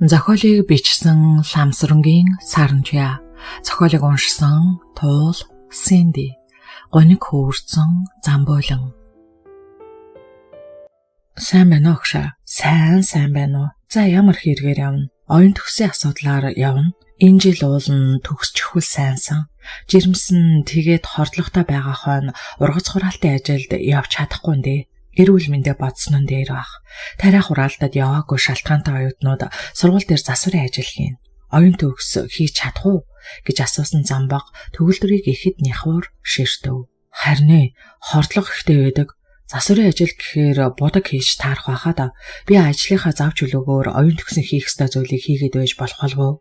Зохиолыг бичсэн Ламсрангийн Саранчуя, зохиолыг уншсан Туул Синди, Гоник хөөрцөн Замбуулан. Сайн байна уу агшаа? Сайн байна уу? За ямар хэрэгээр явна? Оюун төгсийн асуудлаар явна. Энэ жил уулна төгсчихвэл сайнсан. Жирэмсэн тэгээд хордлоготой байгаа хойно ургац хураалтын ажилд явж чадахгүй нэ. Эрүүл мэндэ бодсон нь дээр бах. Тариа хураалтад яваагүй шалтгаантай оюутнууд сургууль дээр засварын ажил хийнэ. Оюун төгс хийж чадах уу гэж асуусан Замбага төгөлдрийг ихэд няхуур ширтэв. Харин ээ, хордлого ихтэй байдаг. Засварын ажил гэхээр будаг хийж таарах байхад би ажлынхаа зав чөлөөгөөр оюун төгсөн хийх ёстой зүйлийг хийгээд байж болох болов уу?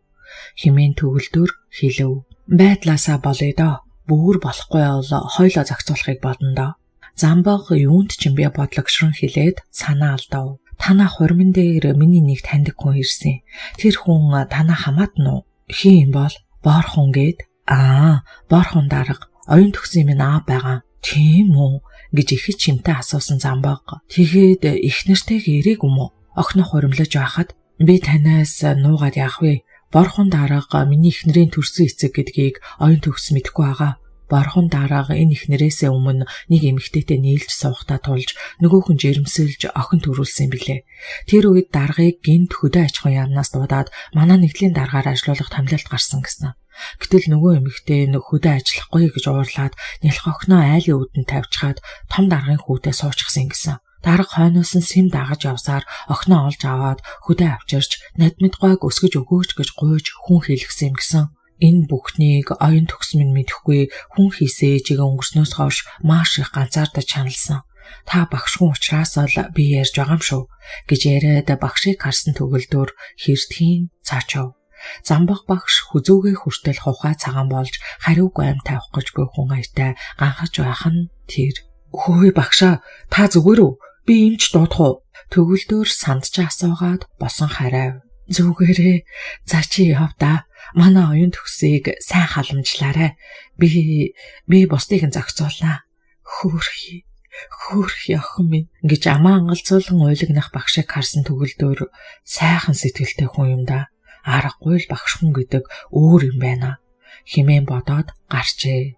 Хэмээн төгөлдөр хэлэв. Байдлаасаа болъё доо. Бүр болохгүй бол хоёлоо зохицуулахыг бодно доо. Замбага юунд ч юм бэ бодлогшрон хэлээд санаа алдав. Танаа хурмын дээр миний нэг таньдаг хүн ирсэн. Тэр хүн танаа хамаатан уу? Хин юм бол Боорхон гээд. Аа, Боорхон дарга оюун төгсөн юм аа байгаа. Тийм үү гэж ихэд чимтэй асуусан Замбага. Тэгээд их нэртэйг ирээг юм уу? Охиноо хуримлаж байхад би танаас нуугаад яах вэ? Борхон дарга миний эхнэрийн төрсөн эцэг гэдгийг оюун төгс мэдэхгүй байгаа. Борхон дарга энэ эхнэрээсээ өмнө нэг эмэгтэйтэй нийлж суухдаа тулж нөгөөх нь жирэмсэлж охин төрүүлсэн билээ. Тэр үед даргаыг гинт хөдөө аж ахуйн яамнаас дуудаад манай нэгдлийн даргаар ажилуулах томилолт гарсан гэсэн. Гэтэл нөгөө эмэгтэй нь хөдөө ажиллахгүй гэж уурлаад нялх охиноо айлын үүдэн тавьчихад том даргын хүүтэй суучихсан гэсэн. Дарга хойноос нь сэм дагаж явсаар охиноо олж аваад хөдөө авчирч надмид гойг өсгөж өгөөч гэж гуйж хүн хийлгэсэн юм гэсэн. Энэ бүхнийг оюун төгс минь мэдэхгүй хүн хийсээ ээжигээ өнгөрснөөс хойш маш их ганцаардаж чаналсан. Та багш хүн учраас л би ярьж байгаа юм шүү гэж яриад багшийг харсан төгөлдөр хэрдхийн цаачав. Замбага багш хүзүүгээ хүртэл хухай цагаан болж хариугүй ам тавих гэж буй хүн аятай ганхаж байх нь тэр. Хөөе багшаа, та зүгээр үү? Би эмч дуудах уу? Төгөлдөр сандч асуугаад босон харайв. Зүгээрээ за чи яв да. Манай оюун төгсийг сайн халамжлаарай. Би бусдыг нь зохицуулнаа. Хөөрхий. Хөөрхий охин минь гэж амаа ангалзуулан уйлагнах багшийг харсан төгөлдөр сайхан сэтгэлтэй хүн юм да. Аргагүй л багш хүн гэдэг өөр юм байна хэмээн бодоод гарчээ.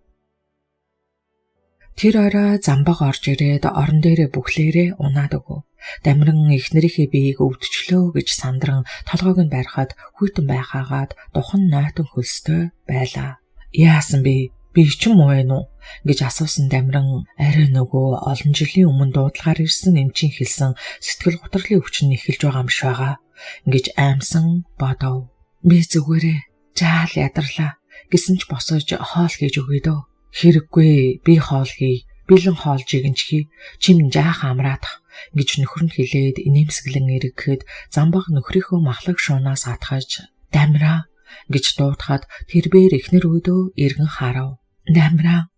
Тэр орой Замбага орж ирээд орон дээрээ бүхлээрээ унаад өгөв. Дамиран эхнэрийнхээ биеийг өвдчлөө гэж сандран толгойг нь барихад хүйтэн байхаагаад духан нойтон хөлстэй байлаа. Яасан бэ? Би ч юм уу вэ нү гэж асуусан Дамиран арай нөгөө олон жилийн өмнө дуудлагаар ирсэн эмчийн хэлсэн сэтгэл гутралын өвчин нь эхэлж байгаа юм шиг байгаа гэж аймсан бодов. Би зүгээрээ жаал ядарлаа гэсэн ч босож хоол хийж өгье дөө. Хэрэггүй, би хоол хий, бэлэн хоол жигэнч хий, чим жаахан амраадах гэж нөхөр нь хэлээд инээмсэглэн эргэхэд Замбага нөхрийнхөө махлаг шуунаас атгаж Дамираа гэж дуудахад тэрбээр эхнэр өөдөө эргэн харав. Дамираа,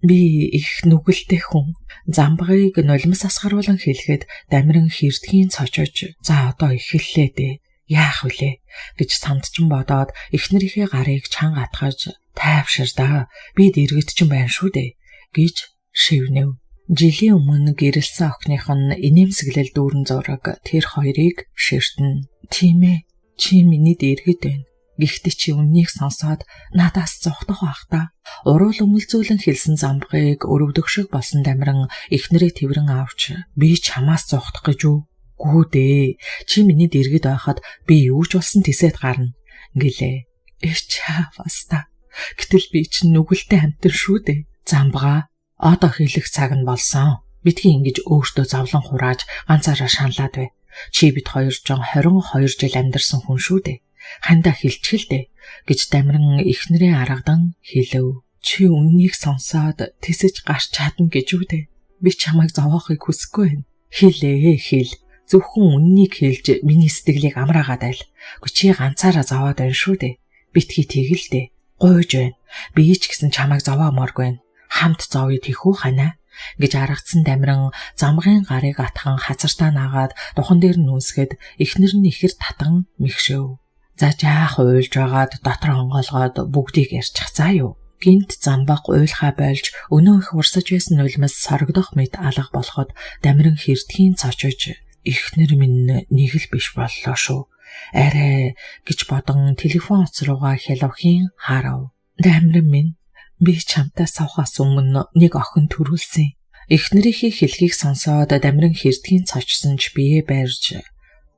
би их нүгэлтэй хүн. Замбагыг нулимс асгаруулан хэлэхэд Дамиран хэрдгийн цочож за одоо эхэллээ дээ. Яах вүлээ гэж сандчин бодоод эхнэрийнхээ гарыг чанга атгаж тайвшир да. Би дэргэд чинь байна шүү дээ гэж шивнэв. Жилийн өмнө гэрэлсэн охиных нь инээмсэглэл дүүрэн зураг тэр хоёрыг ширтэн. Тийм ээ, чи миний дэргэд байна. Гэхдээ чи үннийг сонсоод надаас зугтах байх та. Уруул өмөлзүүлэн хэлсэн Замбагыг өрөвдөх шиг болсон Дамиран эхнэрээ тэрэн авч би чамаас зугтах гэж үү? Гүү дээ. Чи миний дэргэд байхад би юу ч болсон тэсэд гарна гэлээ. Эч чаавас та. Гэтэл би чинь нүгэлтэй хамтар шүү дээ. Замбага одоо хэлэх цаг нь болсон. Битгий ингэж өөртөө зовлон хурааж ганцаараа шаналаад бай. Чи бид хоёр жон 22 жил амьдарсан хүн шүү дээ. Хандаа хэлчихэл дээ гэж Дамиран эхнэрээ аргадан хэлэв. Чи үннийг сонсоод тэсэж гарч чадна гэж үү дээ. Би чамайг зовоохыг хүсэхгүй байна. Хэлээ хэл. Зөвхөн үннийг хэлж миний сэтгэлийг амраагаад айл. Гэхдээ чи ганцаараа зовоод байна шүү дээ. Битгий тэгэл дээ. Гуйж байна. Би ч гэсэн чамайг зовоомооргүй байна. Хамт зовъё тэхүү ханаа гэж аргацсан Дамиран замгын гарыг атхан хазартаа наагаад духан дээр нь үнсгэд эхнэр нь ихэр татан мэгшөв. За жаах уйлж байгаад дотор онгоолгоод бүгдийг ярьчих заа юу. Гинт Замбага уйлхаа болж өнөө их урсаж байсан нулимс сорогдох мэт алга болоход Дамиран хэрдхийн цочож эхнэр минь нэг л биш боллоо шүү. Арай гэж бодон телефон утас руугаа хялавхийн харав. Дамиран минь, би чамтай савхаас өмнө нэг охин төрүүлсэн. Эхнэрийнхээ хэлхийг сонсоод Дамиран хэрдгийн цочсон ч бие барьж,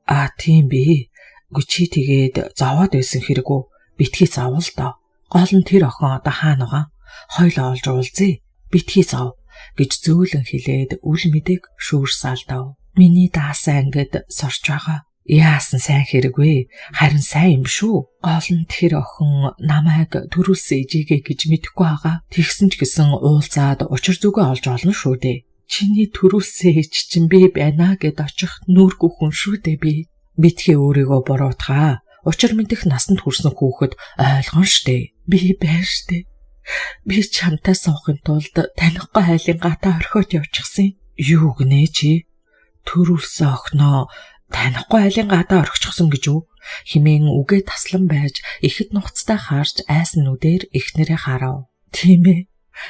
"А тийм би. Үгүй чи тэгээд зовоод байсан хэрэг үү? Битгий зовл доо. Гол нь тэр охин одоо хаана байгаа? Хоёулаа олж уулзъя. Битгий зов" гэж зөөлөн хэлээд үл мэдэг шүүрс алдав. Миний даасан ангид сорж байгаа. Яасан сайн хэрэг вэ? Харин сайн юм шүү. Гол нь тэр охин намайг төрүүлсэн ээжийгээ гэж мэдэхгүй байгаа. Тэгсэн ч гэсэн уулзаад учир зүгөө олж олно шүү дээ. Чиний төрүүлсэн ээж чинь би байна гэд очих нүргүй хүн шүү дээ би. Битгий өөрийгөө буруутгаа. Учир мэдэх насанд хүрсэн хүүхэд ойлгоно штэ. Би байна штэ. Би чамтай суухын тулд танихгүй хайлын гатаа орхиод явчихсан. Юу гинэ чи? Төрүүлсэн охиноо танихгүй айлын гадаа орхичихсон гэж үү? Химэн үгээ таслан байж ихэд нухацтай харж айсан нүдээр эхнэрээ харав. Тийм ээ.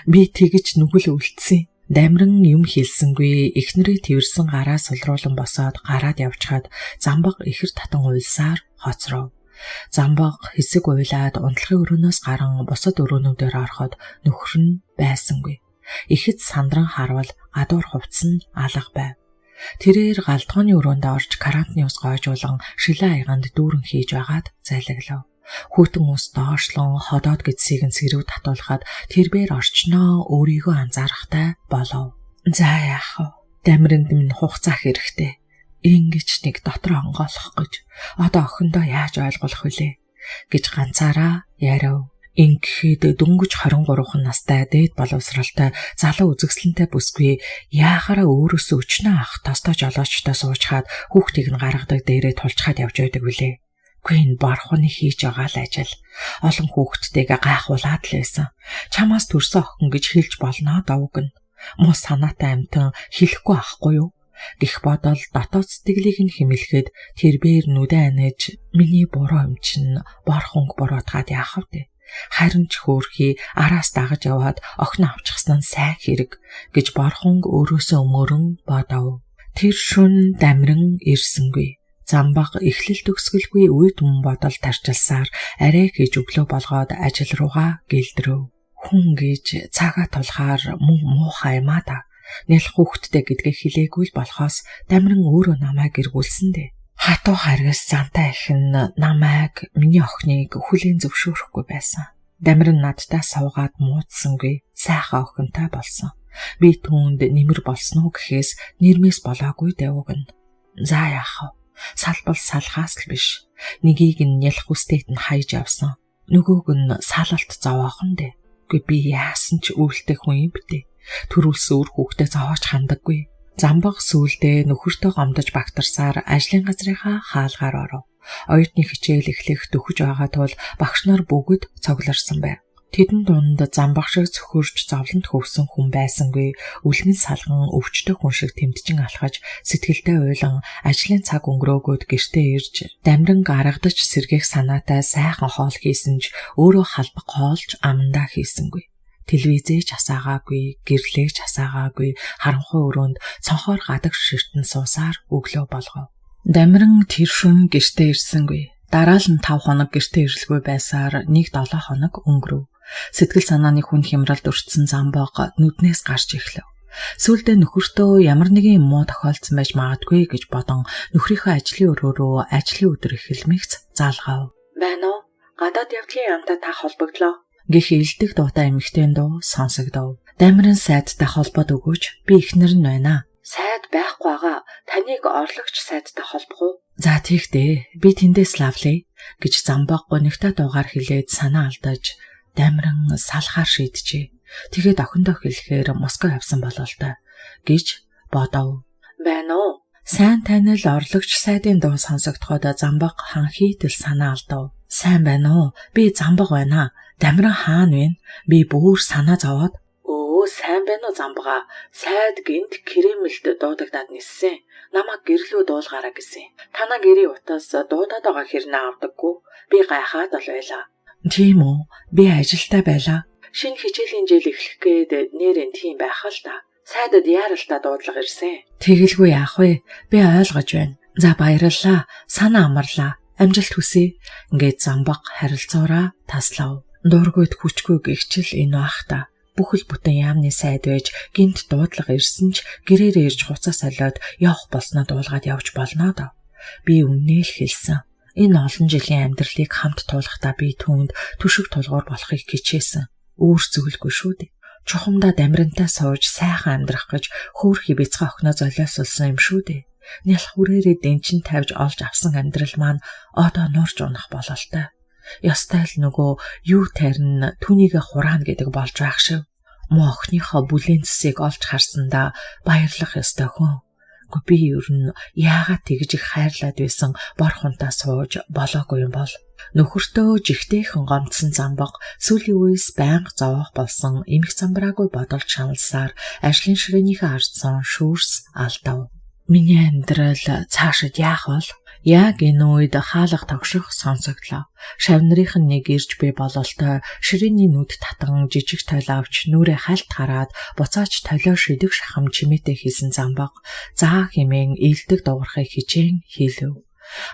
Би тэгж нүгэл үлдсэн. Дамиран юм хэлсэнгүй эхнэрээ тэрсэн гараа сулруулан босоод гараад явчихад замбаг ихэр татан уйлсаар хоцров. Замбаг хэсэг уйлаад унтлахын өрөөнөөс гаран бусад өрөөнүүдээр ороход нөхөр нь байсангүй. Ихэд сандран харвал гадуур хувцас нь алга байв. Тэрээр галдгооны өрөөнд орж карантны ус гоожуулан шилэн аяганд дүүрэн хийж байгаад зайлаглав. Хүйтэн ус доошлон ходоод гэдсийг нь сэрүүг татуулахад тэрбээр орчноо өөрийгөө анзаарахтай болов. За яах вэ? Дамиринд минь хугацаа хэрэгтэй. Ингэж нэг дотроо онгойлох гэж одоо охиндоо яаж ойлгуулах вүлээ гэж ганцаараа яриав. Ингэхэд дөнгөж 23 настай дээд боловсралтай залуу үзэсгэлэнтэй бүсгүй яахаараа өөрөөсөө өчнөө ах тостой жолоочтой суучхаад хүүхдийг нь гаргадаг дээрээ тулчхаад явж байдаг билээ. Үгүй энэ бархууны хийж байгаа л ажил. Олон хүүхдтэйгээ гайхуулаад л байсан. Чамаас төрсөн охин гэж хэлж болно давг нь. Муу санаатай амтан хэлэхгүй ахгүй юу? Гэх бодол дотоод сэтгэлийг нь хэмэлэхэд тэрбээр нүдэ аниж миний буруу юм чинь борхонг буруутгаад яах вэ? Харин ч хөөрхий араас дагаж яваад охин авчихсан нь сайн хэрэг гэж борхонг өөрөөсөө өмөрөн бодов. Тэр шүн дамиран ирсэнгүй. Замбаг эхлэл төгсгөлгүй үе түмэн бодол тарчилсаар арай хийж өглөө болгоод ажил руугаа гэлдрөв. Хүн гэж цагаа тулахаар мөн муухай юм а та. Нялх хүүхэдтэй гэдгээ хэлээгүй л болохоос дамиран өөрөө намайг эргүүлсэн дээ. Хатуу харгас зантай их нь намайг миний охиныг хүлээн зөвшөөрөхгүй байсан. Дамиран надтай суугаад муудсангүй сайхан охинтой болсон. Би түүнд нэмэр болсон уу гэхээс нэрмээс болоогүй давг нь. За яах вэ? Салбал салхаас л биш. Нэгийг нь нялх үстэйт нь хайж явсан. Нөгөөг нь салалт зовоохон дээ. Үгүй би яасан ч үүлтэй хүн юм бтэ. Төрүүлсэн үр хүүхдээ зовоож хандаггүй. Замбаг сүүлдээ нөхөртөө гомдож багтарсаар ажлын газрынхаа хаалгаар оров. Оюутны хичээл эхлэх дөхөж байгаа тул багш нар бүгд цоглорсон байв. Тэдэн дунд замбаг шиг цөхөрч зовлонт хөвсөн хүн байсангүй. Үлгэн салган өвчтөй хүн шиг тэмдчин алхаж сэтгэлдээ уйлан ажлын цаг өнгөрөөгөөд гэртээ ирж дамиран гаргадаж сэргээх санаатай сайхан хоол хийсэн ч өөрөө халбаг хоолж амандаа хийсэнгүй. Телевизээ ч асаагаагүй, гэрлээ ч асаагаагүй, харанхуй өрөөнд цонхоор гадагш ширтэн суусаар өглөө болгов. Дамиран тэр шөнө гэртээ ирсэнгүй. Дараа л нь 5 хоног гэртээ ирлгүй байсаар 1-7 хоног өнгөрөв. Сэтгэл санааны хүн хямралд өртсөн замбог нүднээс гарч эхлэв. Сүүлдээ нөхөртөө ямар нэгэн юм муу тохиолдсон байж магадгүй гэж бодон нөхрийнхөө ажлын өрөө рүү ажлын өдөр эхэлмэгц заалгав. Байна уу? Гадаад явдлын яамтай та холбогдлоо гэх илдэг дуутай эмэгтэй дуу сонсогдов. Дамиран сайдтай холбоод өгөөч. Би эхнэр нь байна. Сайд байхгүй байгаа. Таныг орлогч сайдтай холбох уу? За тийхтэй. Би тэндээс лавлээ гэж замбаг гонигтай дуугаар хэлээд санаа алдаж Дамиран салахаар шийджээ. Тэгээд охиндоо хэлэхээр Москва явсан болоо л та гэж бодов. Байна уу? Сайн танил орлогч сайдын дуу сонсогдоход замбаг ханхийтэл санаа алдав. Сайн байна уу? Би замбаг байна. Дамиран хаана вэ? Би бүр санаа зовоод. Өө сайн байна уу замбага? Сайд гинт Кремльд дуудагдаад ниссэн. Намайг гэрлүү дуулгаараа гэсэн. Танаа гэрийн утас дуудаад байгаа хэрнээ авдаггүй. Би гайхаад л байлаа. Тийм үү? Би ажилтай байлаа. Шинэ хичээлийн жил эхлэх гээд нэрэн тийм байх л та. Сайдад яаралтай дуудлага ирсэн. Тэгэлгүй яах вэ? Би ойлгож байна. За баярлалаа. Санаа амарлаа. Амжилт хүсье. Ингээд Замбаг харилцаараа таслав. Дургүйд хүчгүй гихчил энэ бах та. Бүхэл бүтэн яамны сайд байж гинт дуудлага ирсэн ч гэрээрээ ирж хуцаа солиод явах болсноо дуулгаад явж болно доо. Би үннээ л хэлсэн. Энэ олон жилийн амьдралыг хамт туулахдаа би түүнд түшиг тулгуур болохыг хичээсэн. Өөр зүйлгүй шүү дээ. Чухамдаа дамирантаа сууж сайхан амьдрах гэж хөөрхий бяцхан охиноо золиослсон юм шүү дээ. Нялх хүрээрээ дэнчин тавьж олж авсан амьдрал маань одоо нуурж унах бололтой. Ёстой л нөгөө юу тарина түүнийгэ хураана гэдэг болж байх шив. Муу охиныхоо бүлээн цэсийг олж харсандаа баярлах ёстой хүн. Гэхдээ би ер нь яагаад тэгж их хайрлаад байсан бор хунтаа сууж болоогүй юм бол. Нөхөртөө жигтэйхэн гомдсон Замбаг сүүлийн үеэс байнга зовоох болсон эмх замбраагүй бодолд шаналсаар ажлын ширээнийхээ ардсан шүүрс алдав. Миний амьдрал цаашид яах вэ? Яг энэ үед хаалга тогших сонсогдлоо. Шав нарын нэг ирж бий бололтой ширээний нүд татан жижиг тойл авч нүрээ хальт хараад буцааж толио шидэг шахам чимээтэй хийсэн Замбаг заа хэмээн ээлдэг дуурахыг хичээн хийлэв.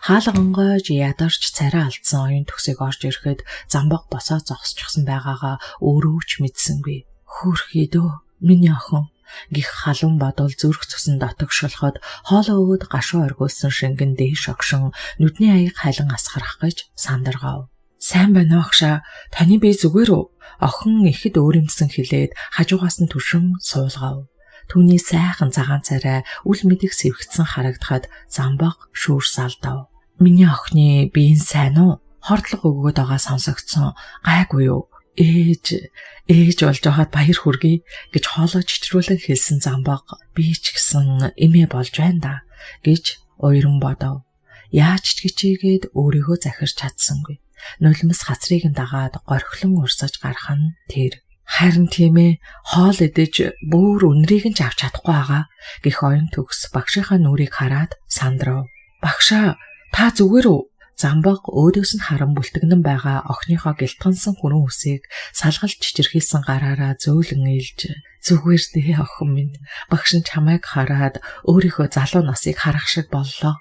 Хаалга онгойж ядарч царай алдсан оюун төгсийг орж ирэхэд Замбаг босоо зогсчихсон байгаагаа өөрөө ч мэдсэнгүй. Хөөрхий дөө миний охин гих халуун бодол зүрх цусан дотогшолход хоолой өвөд гашуу оргиулсан шингэн дээш огшин нүдний аяг халин асгарах гэж сандаргав. Сайн байна уу агшаа? Таны бие зүгээр үү? Охин ихэд өөрөмсөн хилээд хажуугаас нь түшин суулгав. Түүний сайхан цагаан царай үл мэдэх сэвхцэн харагдахад Замбаг шүүрс алдав. Миний охины биеийн сайн уу? Хордлого өгөөд байгаа сонсогдсон. Гайгүй юу? Ээж болж байхад баяр хүргэе гэж хоолой чичрүүлэн хэлсэн Замбаг би ч гэсэн эмээ болж байна да гэж уяран бодов. Яаж ч хичээгээд өөрийгөө захирч чадсангүй. Нулимс хацрыг нь дагаад горхлон урсаж гарах нь тэр. Харин тийм ээ, хоол идэж бүр үнрийг нь ч авч чадахгүй байгаа гэх оюун төгс багшийнхаа нүрийг хараад сандрав. Багшаа, та зүгээр үү? Замбаг өөдөөс нь харан бүлтгэнэн байгаа охиныхоо гэлтгансан хүрэн үсийг салгалж чичирхийлсэн гараараа зөөлөн илж зүгээр дээ охин минь, багш нь чамайг хараад өөрийнхөө залуу насыг харах шиг боллоо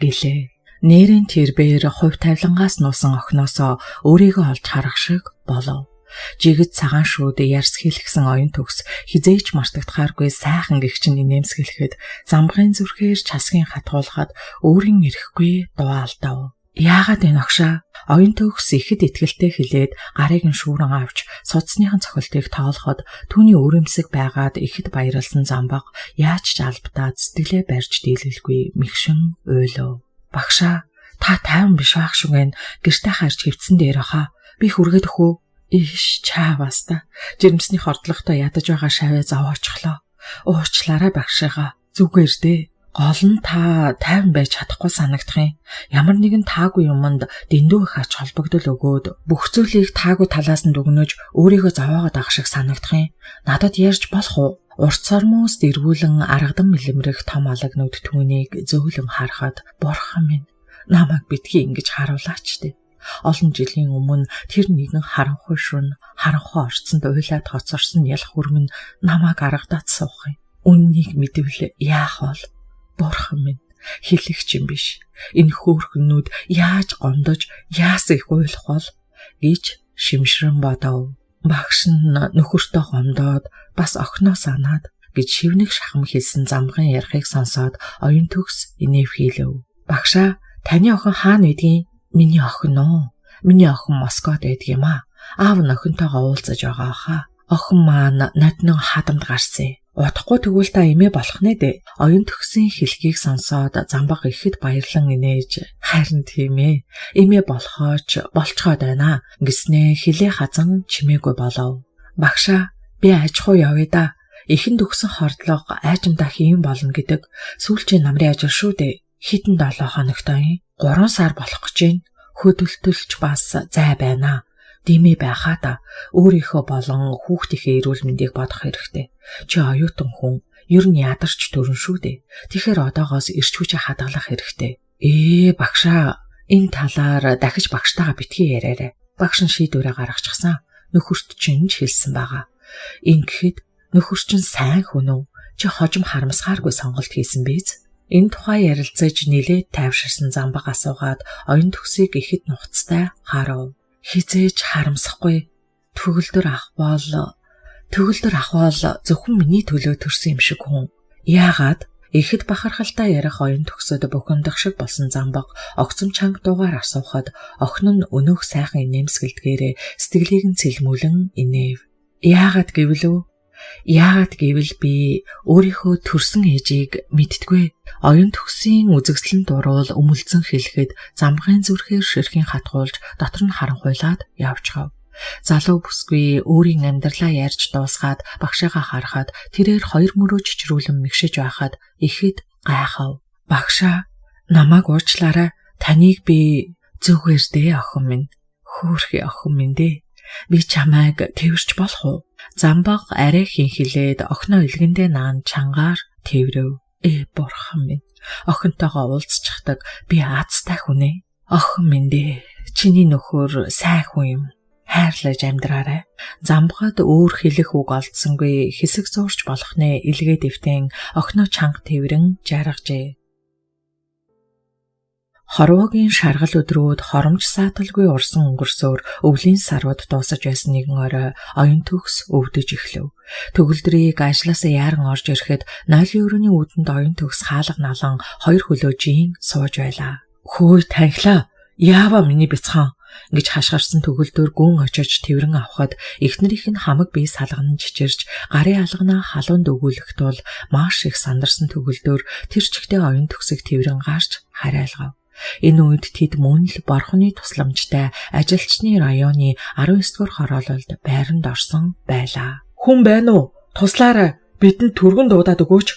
гэлээ. Нэрийн тэрбээр хувь тавилангаас нуусан охиноосоо өөрийгөө олж харах шиг болов. Жигд цагаан шүүд ярьс хэлгсэн оюун төгс хизээч мартагдахааргүй сайхан гэгчин инээмсэглэхэд Замбагын зүрхээр часгийн хатгуулхад өөрийн эрэхгүй дуу алдав. Яагаад энэ огшаа? Оюун төгс ихэд итгэлтэй хилээд гарыг нь шүүрэн авч судасныхан цохилтыг тоолоход түүний өөрөмсөг байгаад ихэд баярлсан Замбаг яаж ч албадаад сэтгэлээ барьж дийлэлгүй мэгшин уйлав. Багшаа, та тайван биш байх шүгэн гэртээ харж хөвцөн дээр хаа. Би хүргээд өхөө. Иш чаавас та. Жирэмсний хордлоготой ядаж байгаа шаваа зовоочхлоо. Уучлаарай багшаага. Зүгээр дээ. Гол нь та тайван байж чадахгүй санагдах юм. Ямар нэгэн таагүй юмд дэндүү их ач холбогдол өгөөд бүх зүйлийг таагүй талаас нь дүгнэж өөрийгөө зовоогоод авах шиг санагдах юм. Надад ярьж болох уу? Урт сормуус дэргүүлэн аргадан мэлэмрэх том алаг нүд түүнийг зөөлөн харахад бурхан минь намайг битгий ингэж харуулаач дээ. Олон жилийн өмнө тэр нэгэн харанхуй шүн харанхуй орцонд уйлаад хоцорсон ялах хүрмэн намайг аргадаад суух юм. Үннийг мэдвэл яах вэ? Бурхан минь хэлэгч юм биш. Энэ хөөрхөнүүд яаж гомдож яас их уйлах бол гэж шимшрэн бодов. Багш нь нөхөртөө гомдоод бас охиноо санаад гэж шивнэг шахам хэлсэн Замбагын ярихыг сонсоод оюун төгс инээвхийлэв. Багшаа, таны охин хаана байдгийг? Миний охин уу? Миний охин Москвад байдаг юм аа. Аав нь охинтойгоо уулзаж байгаа хаа. Охин маань ноднон хадамд гарсан. Удахгүй тэгвэл та эмээ болох нэ дээ. Оюун төгсийн хэлхийг сонсоод Замбаг ихэд баярлан инээж харин тийм ээ. Эмээ болохооч болцоход байна гэснээ хилээ хазан чимээгүй болов. Багшаа, би аж ахуй явъя да. Ихэнд өгсөн хордлого айчмдаа хийм болно гэдэг сүүлчийн намрын ажил шүү дээ. Хитэн 7 хоногтой юм. 3 сар болох гэж байна. Хөдөлтөлч бас зай байна. Димээ байхаа та өөрийнхөө болон хүүхдийнхээ эрүүл мэндийг бодох хэрэгтэй. Чи оюутан хүн, ер нь ядарч төрөн шүү дээ. Тэгэхээр одоогоос эрч хүчээ хадгалах хэрэгтэй. Багшаа, энэ талаар дахиж багштайгаа битгий яриарай. Багш нь шийдвэрээ гаргачихсан. Нөхөрт чинь ч хэлсэн байгаа. Ингэхэд нөхөр чинь сайн хүн үү? Чи хожим харамсахааргүй сонголт хийсэн биз? Энэ тухай ярилцаж нилээд тайвширсан Замбаг асуугаад оюун төгсийг ихэд нухацтай харав. Хизээж харамсахгүй. Төгөлдөр ах бол зөвхөн миний төлөө төрсөн юм шиг хүн. Яагаад? Ихэд бахархалтай ярих оюун төгсөд бухимдах шиг болсон Замбаг огцом чанга дуугаар асуухад охин нь өнөөх сайхан инээмсэгэлдгээрээ сэтгэлийг нь цэлмүүлэн инээв. Яагаад гэвэл үү? Яагаад гэвэл би өөрийнхөө төрсөн ээжийг мэддэггүй. Оюун төгсийн үзэгсэлэн дуруул өмөлдсөн хэлэхэд Замбагын зүрхээр ширхийн хатгуулж дотор нь харанхуйлаад явчихав. Залуу бүсгүй өөрийн амьдралаа ярьж дуусгаад багшаагаа харахад тэрээр хоёр мөрөө чичрүүлэн мэгшиж байхад ихэд гайхав. Багшаа, намайг уучлаарай. Таныг би зүгээр дээ охин минь. Хөөрхий охин минь дээ. Би чамайг тэрч болох уу? Замбаг арай хинхилээд охиноо илгэндээ наан чангаар тэрвэв. Ээ бурхан минь, охинтойгоо уулзчихдаг би аазтай хүн ээ. Охин минь дээ. Чиний нөхөр сайн хүн юм. Хайрлаж амьдраарай. Замбагад өөр хэлэх үг олдсонгүй хэсэг зуурч болох нэ илгээд эвтэн охиноо чанга тэрвэрэн жаргажээ. Хорвоогийн шаргал өдрүүд хоромж сааталгүй урсан өнгөрсөөр өвлийн сарууд дуусаж байсан нэгэн орой оюун төгс өвдөж эхлэв. Төгөлдрийг ажлаасаа яаран орж ирэхэд нойлын өрөөний үүдэнд оюун төгс хаалга налан хоёр хөлөө жийн сууж байлаа. Хөөе танхилаа. Яава миний бяцхан гэж хашгирсан төгөлдөр гүн очиж тэрэн авахад эхнэрийнх нь хамаг бие салган чичирч гарын алганаа халуунд өгүүлэх тул маш их сандарсан төгөлдөр тэр чигтээ оюун төгсөг тэрэн гарч харайлгав. Энэ үед тэд мөн л борхны тусламжтай ажилчны районы 19-р хороололд байранд орсон байлаа. Хүн байна уу? Туслаарай. Бидэнд түргэн дуудаад өгөөч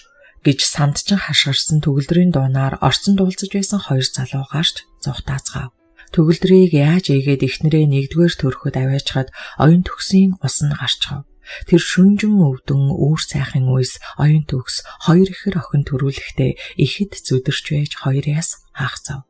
гэж сандчин хашгирсан төгөлдрийн дуунаар орцон дуулцаж байсан хоёр залуу гарч зугатаацгаав. Төгөлдрийг яаж ийгээд эхнэрээ нэгдүгээр төрөхөд аваачхад оюун төгсийн ус нь гарчхав. Тэр шүнжин өвдөн үүр сайхан үес оюун төгс хоёр ихэр охин төрүүлэхдээ ихэд зүдэрч байж хоёр яс хаахцав.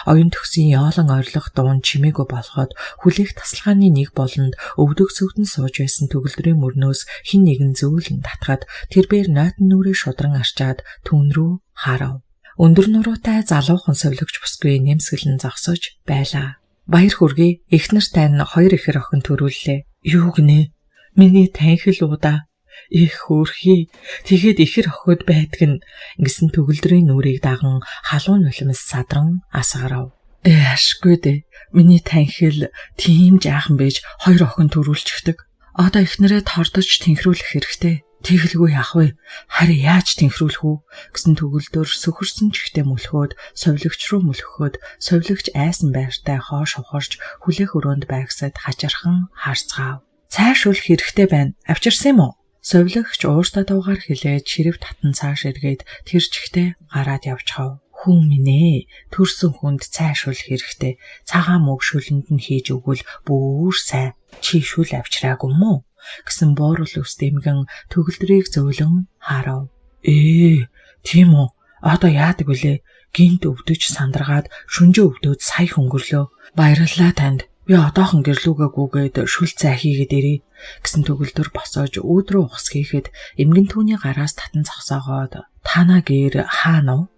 Оюун төгсийн яолон орилох дуун чимээгүй болоход хүлээх тасалгааны нэг болонд өвдөг цөвдөн сууж байсан төгөлдрийн мөрнөөс хэн нэгэн зөөлөн татхад тэрбээр нойтон нүрээ шудран арчаад түүн рүү харав. Өндөр нуруутай залуухан совилогч бүсгүй нэмсгэлэн зогсож байлаа. Баяр хүргэе. Эхнэр тань хоёр ихэр охин төрүүллээ. Юу гинэ? Миний танхил удаа. Их хөөрхий. Тэгэхэд ихэр охид байдаг нь гэсэн төгөлдрийн нүрийг даган халуун нулимс садран асгарав. Ашгүй дээ. Миний танхил тийм жаахан байж хоёр охин төрүүлчихдэг. Одоо эхнэрээ тордож тэнхрүүлэх хэрэгтэй. Тэгэлгүй яах вэ? Харин яаж тэнхрүүлэх үү гэсэн төгөлдөр сөхөрсөн чигтээ мөлхөөд совилогч руу мөлхөхөд совилогч айсан байртай хоош ухарч хүлээх өрөөнд байгсад хачирхан харцгаав. Цааш үлэх хэрэгтэй байна. Авчирсан юм уу? Совилогч ууртай дуугаар хэлээд ширэв татан цааш эргээд тэр чигтээ гараад явчихав. Хүн минь ээ, төрсөн хүнд цааш үлэх хэрэгтэй. Цагаан мөг шүлэнд нь хийж өгвөл бүр сайн. Чи шүл авчираагүй юм уу? Гэсэн буурал ус дэмгэн төгөлдрийг зөөлөн харав. Тийм үү? Одоо яадаг вүлээ? Гинт өвдөж сандаргаад шүнжээ өвдөөд сая хөнгөрлөө. Баярлалаа танд. Би одоохон гэрлүүгээ гүгээд шүл цай хийгээд ирье гэсэн төгөлдөр босож үүд рүү ухас хийхэд эмгэн түүний гараас татан зогсоогоод танаа гэр хаана уу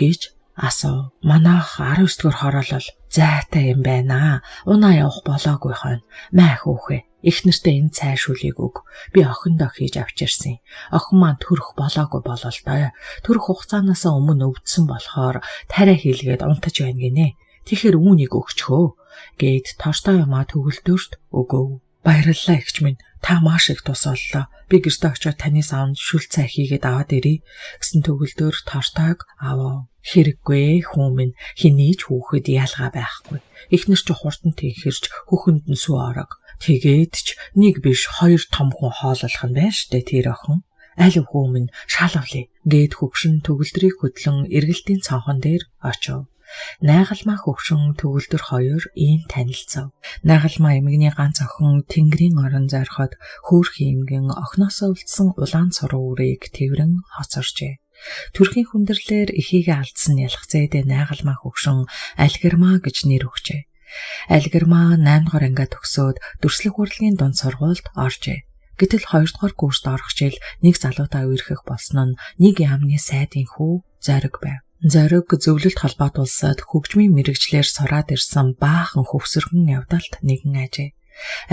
гэж асуув. Манайх 19-р хороолол зайтай юм байна. Унаа явах болоогүй хойно. Маа хөөхөө. Их нэртэй энэ цай шүлийг өг. Би охиндоо хийж авчирсан. Охин маань төрөх болоогүй болол доо. Төрөх хугацаанаас өмнө өвдсөн болохоор тариа хийлгээд унтаж байна гинэ. Тэгэхээр үүнийг өгчхөө гэд тортой юмаа төгөлдөрт өгөв. Баярлалаа эгч минь. Та маш их тус боллоо. Би гэртээ очиод таны савнд шүл цай хийгээд аваад ирье гэсэн төгөлдөр тортойг авав. Хэрэггүй хүн минь хэний ч хүүхэд ялгаа байхгүй. Эхнэр чи хурдан тэнхэрч хөхөнд нь сүү орог. Тэгээд ч нэг биш хоёр том хүн хооллох нь байна штэ тэр охин. Аль хүү минь шалавлаа гэд хөгшин төгөлдрийг хөдлөн эргэлтийн цонхон дээр очив. Найгалмаа хөгшин төгөлдөр хоёр ийм танилцав. Найгалмаа эмгэний ганц охин тэнгэрийн орон зориход хөөрхий эмгэн охиноосоо үлдсэн улаан цуруу үрийг тэврэн хоцоржээ. Төрхийн хүндэрлээр эхийгээ алдсан ялах зээдээ найгалмаа хөгшин Алгирмаа гэж нэр өгчээ. Алгирмаа 8 дугаар ангиа төгсөөд дүрслэх урлагийн дунд сургуульд оржээ. Гэтэл 2 дугаар курст орох жил нэг залуутай үерхэх болсон нь нэг яамны сайдын хүү Зориг байв. Зориг зөвлөлт холбоот улсад хөгжмийн мэрэгжлээр сураад ирсэн баахан хөвсөргөн явдалт нэгэн ажээ.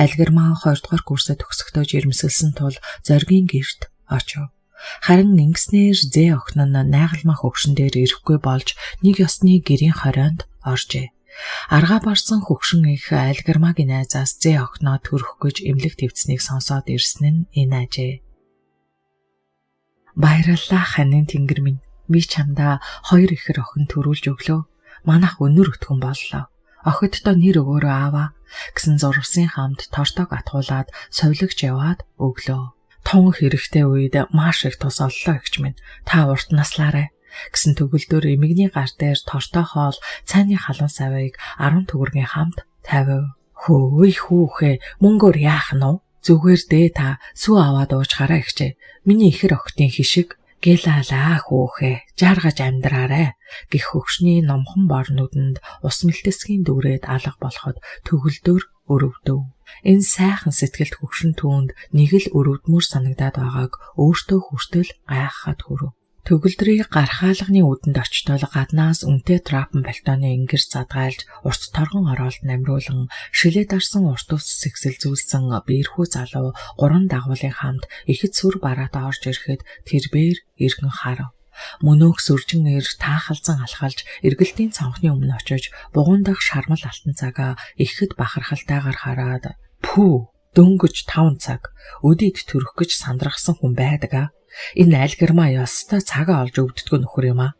Альгирмаа 2 дугаар курсээ төгсөхдөө жирэмсэлсэн тул Зоригийн гэрт очив. Харин ингэснээр зээ охин нь найгалмаа хөгшин дээр ирэхгүй болж нэг ёсны гэрийн хорионд оржээ. Аргаа барсан хөгшин их Альгирмагийн найзаас зээ охиноо төрөх гэж эмнэлэг твцнийг сонсоод ирсэн нь энэ ажээ. Баярлалаа ханин тэнгэр минь. Би чамдаа 2 ихэр охин төрүүлж өглөө. Манайх өнөр өтгөн боллоо. Охиддоо нэр өгөөрөө ааваа гэсэн зурвасын хамт тортог атгуулад совилогч яваад өглөө. Тун хэрэгтэй үед маш их тус оллоо эгч минь. Та урт наслаарай гэсэн төгөлдөр эмэгний гар дээр тортой хоол цайны халуун савыг 10 төгрөгийн хамт тавив. Хөөе хүүхээ, мөнгөөр яах нь вэ? Зүгээр дээ та сүү аваад ууж гараа эгчээ. Миний ихэр охидын хишиг гэлаалаа хүүхээ, жаргаж амьдраарай гэх хөгшний номхон бор нүдэнд ус мэлтэсгийн дүүрээд алга болоход төгөлдөр өрөвдөв. Энэ сайхан сэтгэлд хөгшин түүнд нэг л өрөвдмөр санагдаад байгааг өөртөө хүртэл гайхахад хүрв. Төгөлдрийг гархаалганы үдэнд очтол гаднаас үнэтэй трапан пальтоны ингэр задгайлж урт торгон оролт намруулан шилээ дарсан урт ус сэгсэлзүүлсэн биерхүү залуу 3 дагуулын хамт ихэд сүр бараатай орж ирэхэд тэр бээр эргэн харав. Мөнөөх сүржин эр таахалзан алхалж эргэлтийн цонхны өмнө очиж бугуун дах шармал алтан цагаа ихэд бахархалтайгаар хараад пүү дөнгөж 5 цаг өдийд төрөх гэж сандрахсан хүн байдаг аа. Энэ альгирмаа ёстой цагаа олж өвддгөө нөхөр юм аа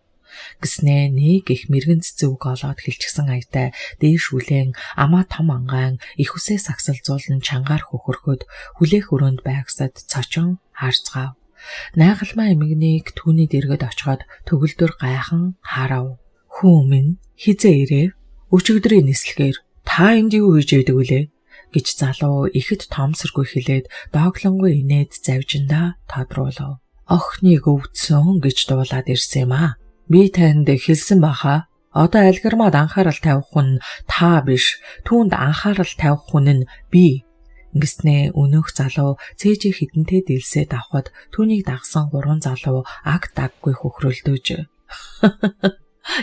гэснээ нэг их мэрэгэн цэцэг олоод хэлчихсэн аятай дээш хүлээн амаа том ангаан их үсээ сагсалзуулан чангаар хөхөрхөд хүлээх өрөөнд байгсад цочин харцгаав. Найгалмаа эмэгнийг түүний дэргэд очиход төгөлдөр гайхан харав. Хүү минь хизээ ирэв? Өчигдрийн нислэгээр та энд юу хийж байдаг вүлээ гэж залуу ихэд тоомсоргүй хэлээд дооглонгуй инээд завжиндаа тодруулав. Охиныг өвдсөн гэж дуулаад ирсэн юм аа. Би танд хэлсэн баха. Одоо альгирмаад анхаарал тавих хүн та биш. Түүнд анхаарал тавих хүн нь би. Ингэснээ өнөөх залуу цээжээ хідэнтэй дэлсээд авахд түүнийг дагсан 3 залуу аг даггүй хөхрөлдөж.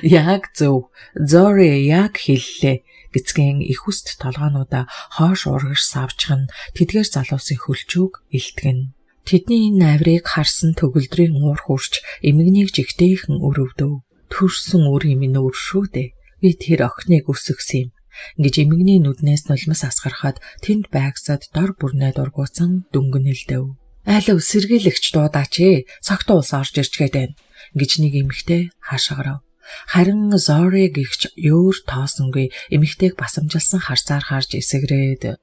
Яг зөв. Зори яг хэллээ гэцгэн их үст толгоонуудаа хоош урагш савчих нь тэдгээр залуусын хөлчүүг илтгэн. Тэдний энэ авирыг харсан төгөлдрийн уур хурч эмэгнийг жигтээхэн өрөвдөв. Төрсөн үр юм нүүр шүү дээ. Би тэр охиныг өсгсөн юм. Ингэж эмэгний нүднээс нулимс асгарахад тэнд байгсад дор бүрнээ дургуутсан дөнгөнөлдөв. Айлв сэргийлэгч дуудаач ээ. Согтуу ус орж ирчгээд байна. Гэж нэг эмэгтэй хашгирав. Харин Зори гихч өөр тоосонгүй эмэгтэйг басамжилсан харцаар харж эсэгрээд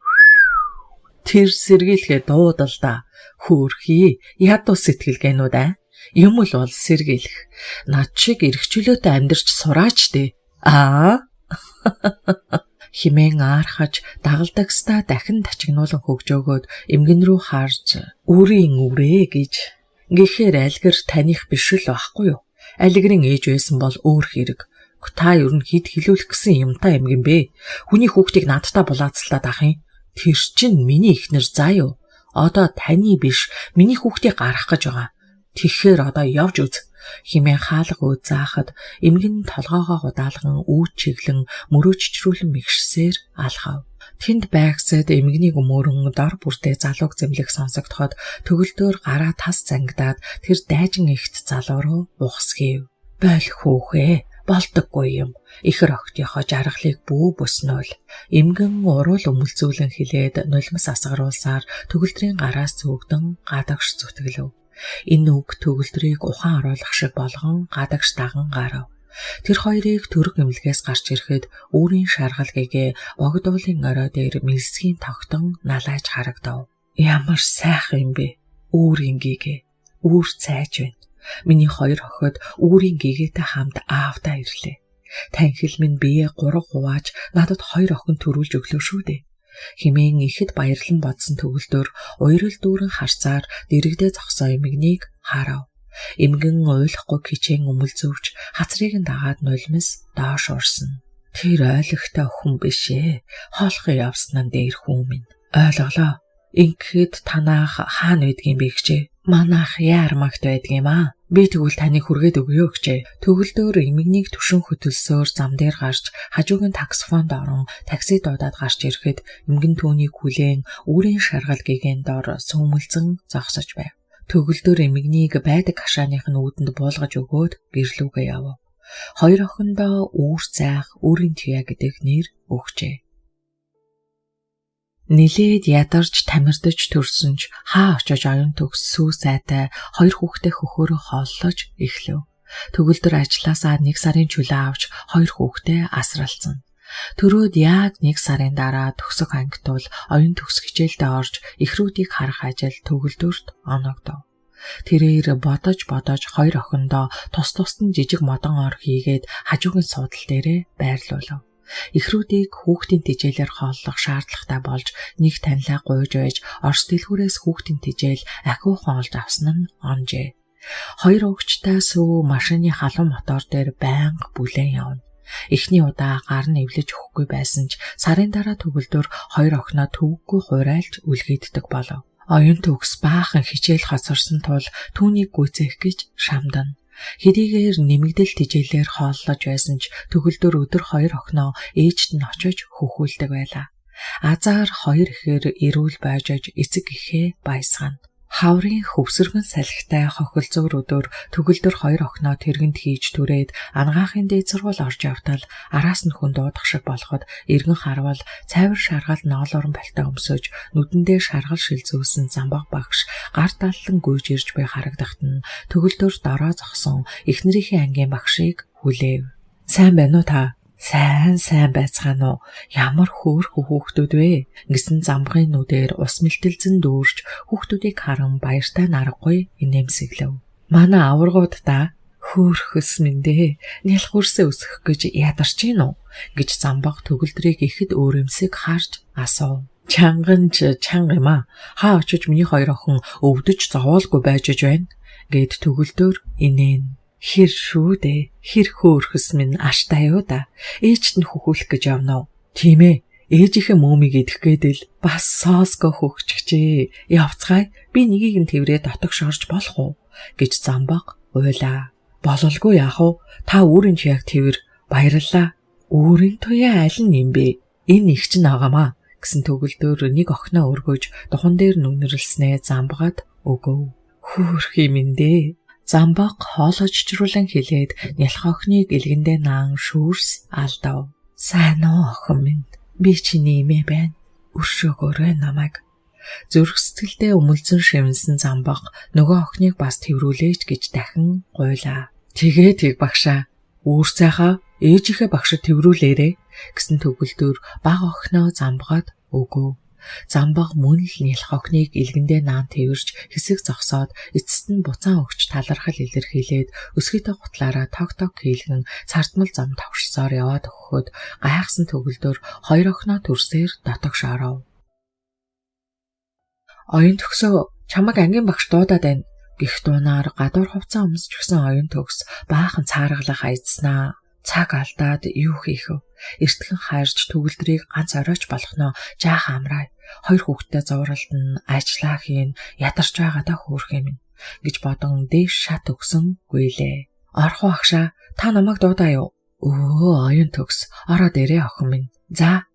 тэр сэргийлэхээ дуудал да. Хөөрхий ядуу сэтгэл гэнүүд аа. Юм л бол сэргийлэх. Над шиг эрхчлөөтэй амьдарч сураач дээ. Аа химэн аархаж дагалдагстаа дахин тачигнуулан хөгжөөгөөд эмгэн рүү харж үрийн үрээ гэж гэхээр альгэр таних биш л байхгүй юу? Алигрын ээж байсан бол өөр хэрэг. Та ер нь хэд хилүүлэх гэсэн юмтай юм гин бэ? Хүний хүүхдийг надтай булаацалтаад ах юм. Тэр чинь миний эхнэр заа юу? Одоо таны биш, миний хүүхдийг гаргах гэж байгаа. Тэгэхээр одоо явж үз химэн хаалга өөд заахад эмгэн толгоогоо гудаалган үүд чиглэн мөрөөччрүүлэн мэгшсээр алхав. Тэнд байгсад эмгэнийг өмөөрөн дор бүртээ залууг зэмлэх сонсогдоход төгөлдөөр гараа тас зангидаад тэр дайжин ихт залуу руу ухсгийв. Бойл хүүхээ болдоггүй юм. Ихэр охтынхоо жаргалыг бүү бөснөөл. Эмгэн уруул өмөлзүүлэн хилээд нулимс асгаруулсаар төгөлдрийн гараас зүгдэн гадагш зүтгэлв. Энэ үг төгөлдрийг ухаан оруулах шиг болгон гадагш даган гарав. Тэр хоёрыг төрөг эмнэлгээс гарч ирэхэд үүрийн шаргал гэгээ богдуулын орой дээр мэлсгийн тогтон налааж харагдав. Ямар сайхан юм бэ? Үүрийн гэгээ. Үүр цайж байна. Миний хоёр охид үүрийн гэгээтэй хамт аавдаа ирлээ. Танхил минь бие 3 хувааж надад хоёр охин төрүүлж өглөө шүү дээ. Химэн ихэд баярлан бодсон төгөлдөр уярал дүүрэн харцаар дэрэгдээ зогсоо эмэгнийг харав. Эмгэн уйлахгүй хичээн өмөлзөвч хацрыг нь дагаад нулимс доош урсан. Тэр ойлгохтой охин биш ээ. Хоолхын явсан нь дээр хүн минь. Ойлголоо. Ингэхэд танаах хаана байдгийн бэ гэжээ. Манайх яармагт байдгийм аа. Би тэгвэл таныг хүргээд өгье гэжээ. Төгөлдөр эмгэнийг түшин хөтөлсөөр зам дээр гарч хажуугийн таксофонд орон такси дуудаад гарч ирэхэд эмгэн түүнийг хүлээн үүрийн шаргал гэгээн дор сүүмэлзэн зогсож байв. Төгөлдөр эмгэнийг байдаг хашааных нь үүдэнд буулгаж өгөөд гэрлүүгээ явв. Хоёр охиндоо үүр зайх, үүрийн туяа гэдэг нэр өгчээ. Нилээд ядарч тамирдаж төрсөн ч хаа очиж оюун төгс сүү сайтай хоёр хүүхдээ хөхөөрөө хооллож эхлэв. Төгөлдөр ажилласаа 1 сарын чөлөө авч хоёр хүүхдээ асралцсан. Төрөөд яг 1 сарын дараа төгсөх ангитул оюун төгс хичээлдээ орж эхрүүдийг харах ажил төгөлдөрт оногдов. Тэрээр бодож бодож хоёр охиндоо тус тусад нь жижиг модон ор хийгээд хажуугийн суудал дээрээ байрлуулав. Эхрүүдийг хүүхдийн тэжээлээр хооллох шаардлагатай болж нэг танилаа гуйж байж Орос дэлгүүрээс хүүхдийн тэжээл ахиухан олж авсан нь онжээ. Хоёр өвчтэй сүү машины халуун мотор дээр байнга бүлээн явна. Эхний удаа гар нь эвлэж өгөхгүй байсан ч сарын дараа төгөлдөр хоёр охиноо төвөггүй хуурайлж үлгээддэг болов. Оюун төгс баахан хичээл хоцорсон тул түүнийг гүйцээх гэж шамдана. Хэдийгээр нэмэгдэл тэжээлээр хооллож байсан ч төгөлдөр өдөр хоёр охиноо ээжд нь очиж хөхүүлдэг байлаа. Азаар хоёр ихээр эрүүл байжаж эцэг эхээ баясгана. Хаврын хөвсөргөн салхитай хохилцуур өдөр төгөлдөр хоёр охиноо тэргэнд хийж түрээд ангаахын дээд сургууль орж явтал араас нь хүн дуудах шиг болоход эргэн харвал цайвар шаргал ноолууран пальтаа өмсөж нүдэндээ шаргал шилзүүлсэн замбаг багш гар даллан гүйж ирж буй харагдахад нь төгөлдөр дороо зогсон эхнэрийнхээ ангийн багшийг хүлээв. Сайн байна уу та? Сайн сайн байцгаана уу? Ямар хөөрхөн хүүхдүүд вэ? Гэсэн замбгын нүдээр ус мэлтэлзэн дүүрч хүүхдүүдийг харан баяртай наргагүй инээмсэглэв. Манай аваргууд та хөөрхөс минь дээ. Нялх үрсээ өсгөх гэж ядарч гин үү? Гэж замбаг төгөлдрийг ихэд өөрөмсөг харж асуув. Чанган ч чанга юм аа. Хаа очиж миний хоёр охин өвдөж зовоолгүй байж байна гэд төгөлдөр инээн. Хэр шүү дээ. Хэр хөөрхөс минь аштай юу да. Ээжд нь хөхүүлэх гэж явна уу? Тийм ээ. Ээжийнхээ мөөмийг идэх гээд л бас соосго хөгчгчээ. Явцгаая. Би нэгийг нь тэврээ дотогш орж болох уу? Гэж замбаг уйлаа. Бололгүй яах вэ? Та өөрийн туяаг тэвэр. Баярлалаа. Өөрийн туяа аль нь юм бэ? Энэ их чинь агаамаа гэсэн төгөлдөр нэг охиноо өргөж духан дээр нүнэрлснээ замбгаад өгөв. Хөөрх юм дээ. Замбаг хоолой чичрүүлэн хэлээд нялх охиныг элгэндээ наан шүүрс алдав. Сайн уу охин минь? Би чиний эмээ байна. Өршөөгөөрэй намайг. Зүрх сэтгэлдээ өмөлзөн шивнэсэн замбаг нөгөө охиныг бас тэврүүлээч гэж дахин гуйлаа. Тэгээ тэг багшаа. Үүр цайхаа ээжийнхээ багшид тэврүүлээрэй гэсэн төгөлдөр бага охиноо замбгаад өгөв. Замбаг мөн л нялх охиныг элгэндээ наан тэвэрч хэсэг зогсоод эцэст нь буцаан өгч талархал илэрхийлээд өсгийтэй гутлаараа тог тог хийлгэн цардмал зам товшсоор яваад өгөхөд гайхсан төгөлдөр хоёр охиноо төрсөөр дотогш оров. Оюун төгсөө чамайг ангийн багш дуудаад байна гэх дуунаар гадуур хувцас өмсч өгсөн оюун төгс баахан цааргалах айдснаа. Цаг алдаад юу хийх вэ? Эртхэн хайрч төгөлдрийг ганц оройч болохноо жаахан амраа. Хоёр хүүхэдтэй зууралдана, ажиллаа хийн, ядарч байгаадаа хөөрх юм гэж бодон дээш шат өгсөн гүйлээ. Орох уу агшаа? Та намайг дуудаа юу? Өө оюун төгс ороод ирээ охин минь. За.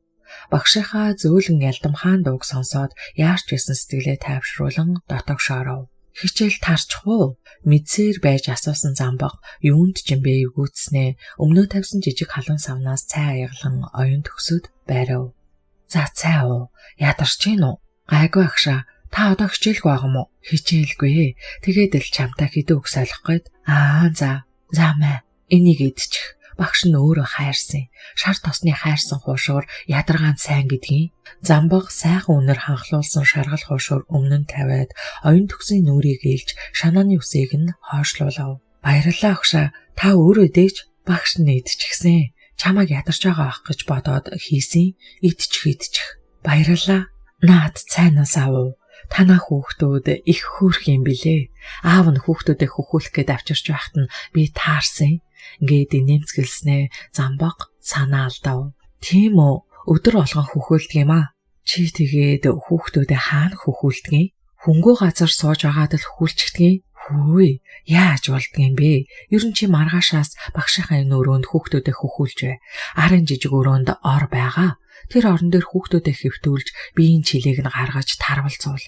Багшийнхаа зөөлөн ялдамхаан дууг сонсоод яарч байсан сэтгэлээ тайвшруулан дотогш оров. Хичээл таарчих уу? Мэдсээр байж асуусан замбаг юунд ч юм бэ эвгүүцснээ өмнөө тавьсан жижиг халуун савнаас цай аяглан оюун төгсөд байрав. За цай уу? Ядарч гин үү? Гайгүй агшаа. Та одоо хичээлгүй байгаа юм уу? Хичээлгүй. Тэгээд л чамтай хэдэн үг солих гээд. Аа за. За мэ. Энийг идчих. Багш нь өөрөө хайрсан. Шар тосны хайрсан хуушуур ядаргаан сайн гэдгийг. Замбаг сайхан үнэр ханхлуулсан шаргал хуушуур өмнө нь тавиад оюун төгсийн нүрийг ээлж шанааны үсийг нь хойшлуулав. Баярлалаа агшаа. Та өөрөө дээж багш нь идчихсэн. Чамайг ядарч байгаа ах гэж бодоод хийсэн. Идчих идчих. Баярлалаа. Наад цайнаас авав. Танаа хүүхдүүд их хөөрх юм билээ. Аав нь хүүхдүүдээ хөхүүлэх гээд авчирч байхад нь би таарсан. Ингээд нэмцгэлснээ замбаг санаа алдав. Тийм үү? Өдөр болгон хөхөөлдөг юм аа. Чи тэгээд хүүхдүүдээ хаана хөхүүлдгийг? Хөнгөө газар сууж байгаад л хөхүүлчихдгийг? Хөөе, яаж болдгийм бэ? Ер нь чи маргаашаас багшийнхаа энэ өрөөнд хүүхдүүдээ хөхүүлж бай. Арын жижиг өрөөнд ор байгаа. Тэр орон дээр хүүхдүүдээ хэвтүүлж биеийн чилээг нь гаргаж тарвалцуул.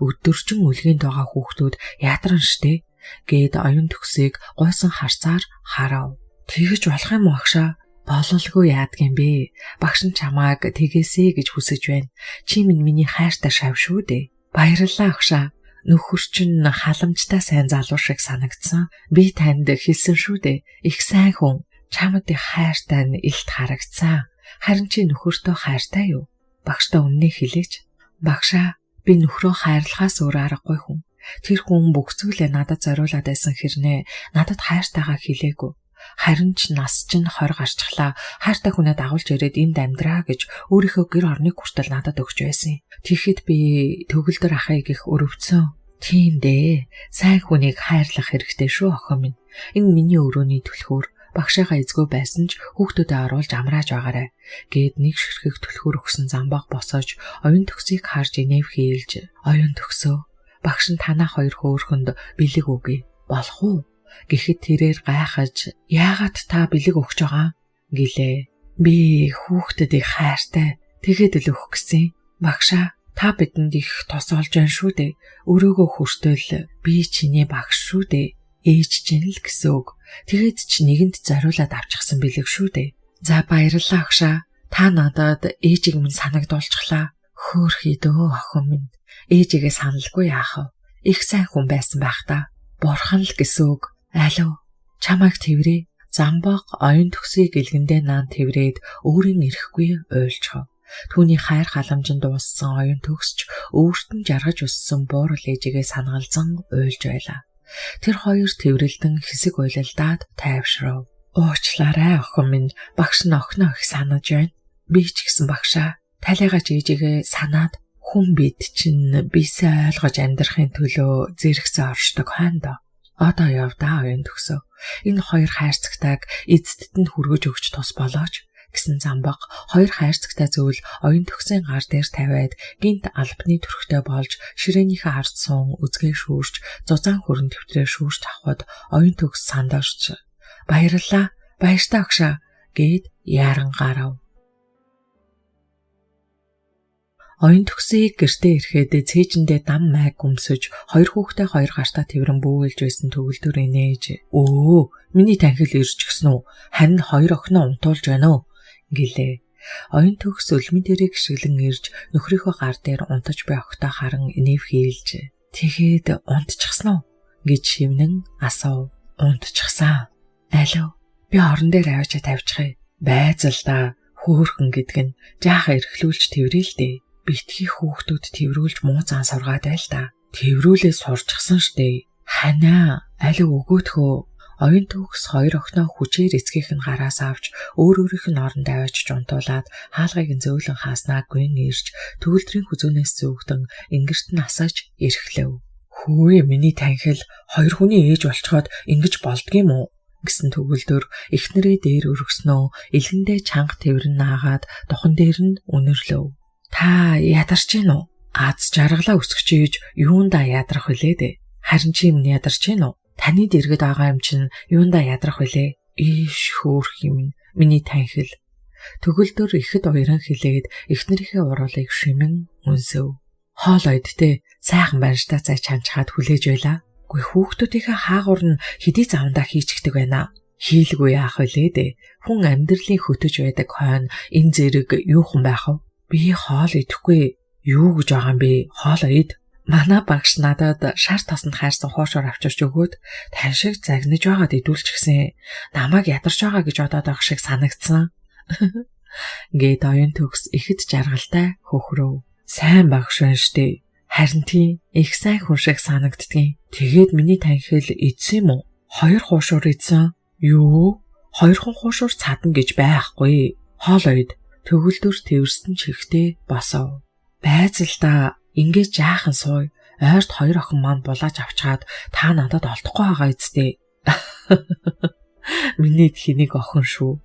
Өдөржин үлгэнд байгаа хүүхдүүд ядарна штэ гээд оюун төгсийг гойсон харцаар харав. Тэгэж болох юм уу агшаа? Бололгүй яадгийн бэ? Багш нь чамааг тэгээсэй гэж хүсэж байна. Чи минь миний хайртай шав шүү дээ. Баярлалаа агшаа. Нөхөр чинь халамжтай сайн залуу шиг санагдсан. Би танд хэлсэн шүү дээ. Их сайн хүн. Чамд их хайртай нь илт харагдсан. Харин чи нөхөртөө хайртай юу? Багштай үннээ хэлээч. Багшаа, би нөхрөө хайрлахаас өөр аргагүй хүн. Тэр хүн бүх зүйлээ надад зориулаад байсан хэрнээ надад хайртайгаа хэлээгүй. Харин ч нас чинь 20 гарчглаа. Хайртай хүнээ дагуулж ирээд энд амьдраа гэж өөрийнхөө гэр орныг хүртэл надад өгч байсан. Тэгэхэд би төгөлдөр ахыг их өрөвдсөн. Тийм дээ. Сайн хүнийг хайрлах хэрэгтэй шүү охин минь. Энэ миний өрөөний түлхүүр. Багшаагаа эзгүй байсан ч хүүхдүүдэд оруулж амрааж байгаарай гээд нэг ширхэг түлхүүр өгсөн замбаг босож оюун төгсийг харж инээв хийлж оюун төгсөө багш нь танаа хоёр хөөрхөнд бэлэг өгье болох уу гэхэд тэрээр гайхаж яагаад та бэлэг өгч байгаа гэлээ. Би хүүхдэд их хайртай тэгэхэд л өгөх гэсэн. Багшаа та бидэнд их тос олж байна шүү дээ. Өрөөгөө хүртэл би чиний багш шүү дээ. Ээж чинь л гэсэн үг. Тэгээд чи нэгэнд зориулаад авчихсан бэлэг шүү дээ. За баярлалаа агшаа. Та надад ээжийг минь санагдуулчихлаа. Хөөхий дөө охин минь. Ээжигээ саналгүй яах вэ? Их сайн хүн байсан байх та. Бурхан л гэсэн үг. Алив. Чамайг тэрврээ. Замбаг оюун төгсийг элгэндээ наан тэрврээд өөрийн ирэхгүй уйлчхав. Түүний хайр халамжинд дууссан оюун төгсч өөрт нь жаргаж өссөн буурал ээжигээ санагалзан уйлж байлаа. Тэр хоёр тэрвэрлдэн хэсэг уйлалдаад тайвшрав. Уучлаарай охин минь, багш нь охиноо их санаж байна. Би ч гэсэн багшаа талигач ээжигээ санаад хүн бид чинь бисээ ойлгож амьдрахын төлөө зэрэгцээ оршдог хойно доо. Одоо явдаа оюун төгсөө. Энэ хоёр хайрцагтайг эцэст нь хүргэж өгч тус болооч гэсэн замбаг хоёр хайрцагтай зүйл оюун төгсийн гар дээр тавиад гинт албаны төрхтэй болж ширээнийхээ ард суун үзгээ шүүрч зузаан хүрэн төвтрээ шүүрч авахд оюун төгс сандарч баярлалаа баяртай агшаа гээд яаран гарав. Оюун төгсийг гэртээ ирэхэд цээжиндээ дам майг өмсөж хоёр хүүхдээ хоёр гартаа тэрэн бүүгэлж байсан төгөлдөр инээж өө миний танхил ирж гисэн үү харин хоёр охиноо унтуулж байна уу гэлээ. Оюун төгс өлмөн дээрээ гიშгэлэн ирж нөхрийнхөө гар дээр унтаж буй охидоо харан инээв хийлж тэгэхэд унтчихсан уу гэж шивнэн асуув. Унтчихсан. Алив би орон дээр авчиж тавьчихъя. Байз л да хөөхөн гэдэг нь жаахан эрхлүүлж тэрвэрээ л дээ. Битгий хүүхдүүд тэрврүүлж муу зан сургаад байл та. Тэрврүүлээ сурчсан штэ. Ханаа алив өгөөдхөө. Оюун төгс хоёр охиноо хүчээр эцгийнх нь гараас авч өөр өөрийнх нь оронд авчиж унтуулад хаалгыг нь зөөлөн хааснаа гүн ирж төгөлдрийн хүзүүнээс зөөгдөн ингэрт нь асааж эрхлэв. Хөөе миний танхил хоёр хүний ээж болцоход ингэж болдгийм үү гэсэн төгөлдөр эхнэрээ дээр өргөснөө элгэндээ чанга тэрвэн наагаад духан дээр нь үнэрлэв. Та ядарч гин үү? Аз жаргалаа өсгөж ийж юундаа ядрах вүлээ дээ? Харин чи минь ядарч гин үү? Таны дэргэд байгаа юм чинь юундаа ядрах вүлээ? Ийш хөөх юм миний танхил. Төгөлдөр ихэд уяран хилээд эхнэрийнхээ уруулыг шимэн үнсэв. Хоол ойдтэй сайхан барьжтай цай чанчхаад хүлээж байлаа. Гүй хүүхдүүдийнхээ хаагур нь хэдий завандаа хийчихдэг байна. Хийлгүй яах вүлээ дээ? Хүн амьдралын хөтөж байдаг хойно энэ зэрэг юухан байх вэ? Би хоол идэхгүй. Юу гэж байгаа юм бэ? Хоол ид. Манай багш надад шар тосонд хайрсан хуушуур авчирч өгөөд тань шиг загнаж байгаад идүүлчихсэн. Намайг ядарч байгаа гэж бодоод байх шиг санагдсан. Гээд оюун төгс ихэд жаргалтай хөхрөв. Сайн багш байна штэ. Харин тийм их сайн хүн шиг санагддгийн. Тэгээд миний танхил идсэн юм уу? Хоёр хуушуур идсэн. Юу? Хоёрхан хуушуур цадна гэж байхгүй. Хоол ойд төгөлдөр тэрсэн чихтэй босов. Байз л да ингэж жаахан сууй. Ойрт хоёр охин маань булааж авчгаад та надад олдохгүй байгаа үсттэй. Миний хэнийг охин шүү.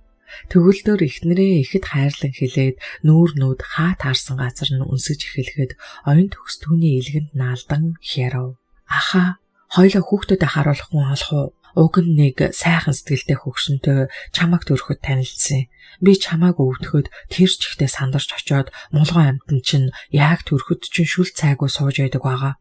Төгөлдөр эхнэрээ ихэд хайрлан хэлээд нүүр нүд хаа таарсан газар нь үнсэж эхлэхэд оюун төгс түүний илгэнд наалдан хярав. Ахаа, хоёлоо хүүхдүүдэд харуулах хүн олох уу? Уг нь нэг сайхан сэтгэлтэй хөгшөнтэй чамайг төрөхөд танилцсан. Би чамайг өвдөхөд тэр чигтээ сандарч очиод мулган амьтан чинь яг төрөхөд чинь шүл цайгүй сууж байдаг байгаа.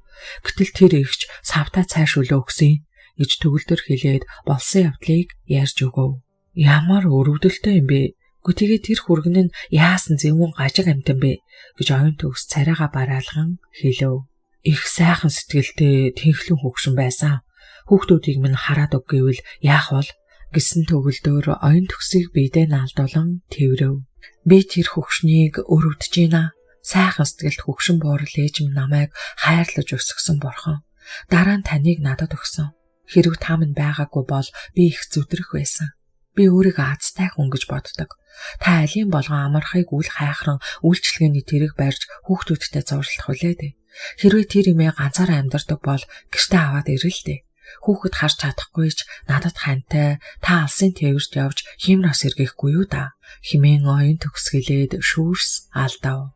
Гэтэл тэр ихч савтай цай шүлөө өгсөн гэж төгөлдөр хэлээд болсон явдлыг ярьж өгөв. Ямар өрөвдөлттэй юм бэ? Гү тэгээ тэр хүргэн нь яасан зэвүүн гажиг амьтан бэ гэж оюун төгс царайгаа бараалган хэлэв. Их сайхан сэтгэлтэй тэнхлэн хөгшин байсан. Хүүхдүүдийг минь хараад өг гэвэл яах бол гэсэн төгөлдөр оюун төгсийг биедээ наалдуулан тэврэв. Би тэр хөгшнийг өрөвдөж байна. Сайхан сэтгэлд хөгшин буурал ээж минь намайг хайрлаж өсгсөн бурхан. Дараа нь таныг надад өгсөн. Хэрв та минь байгаагүй бол би их зүдрэх байсан. Би өөрийгөө азтай хүн гэж боддог. Та алийн болгон амархыг үл хайхран үйлчлэгээний тэрэг барьж хүүхдүүдтэй зурлах хүлээ дээ. Хэрвээ тэр эмээ ганцаараа амьдардаг бол гэртээ аваад ирэл дээ. Хүүхэд харж чадахгүй ч надад хантай та алсын тээвэрт явж химроос эргэхгүй юу да химэн оюун төгсгөлээд шүүрс алдав.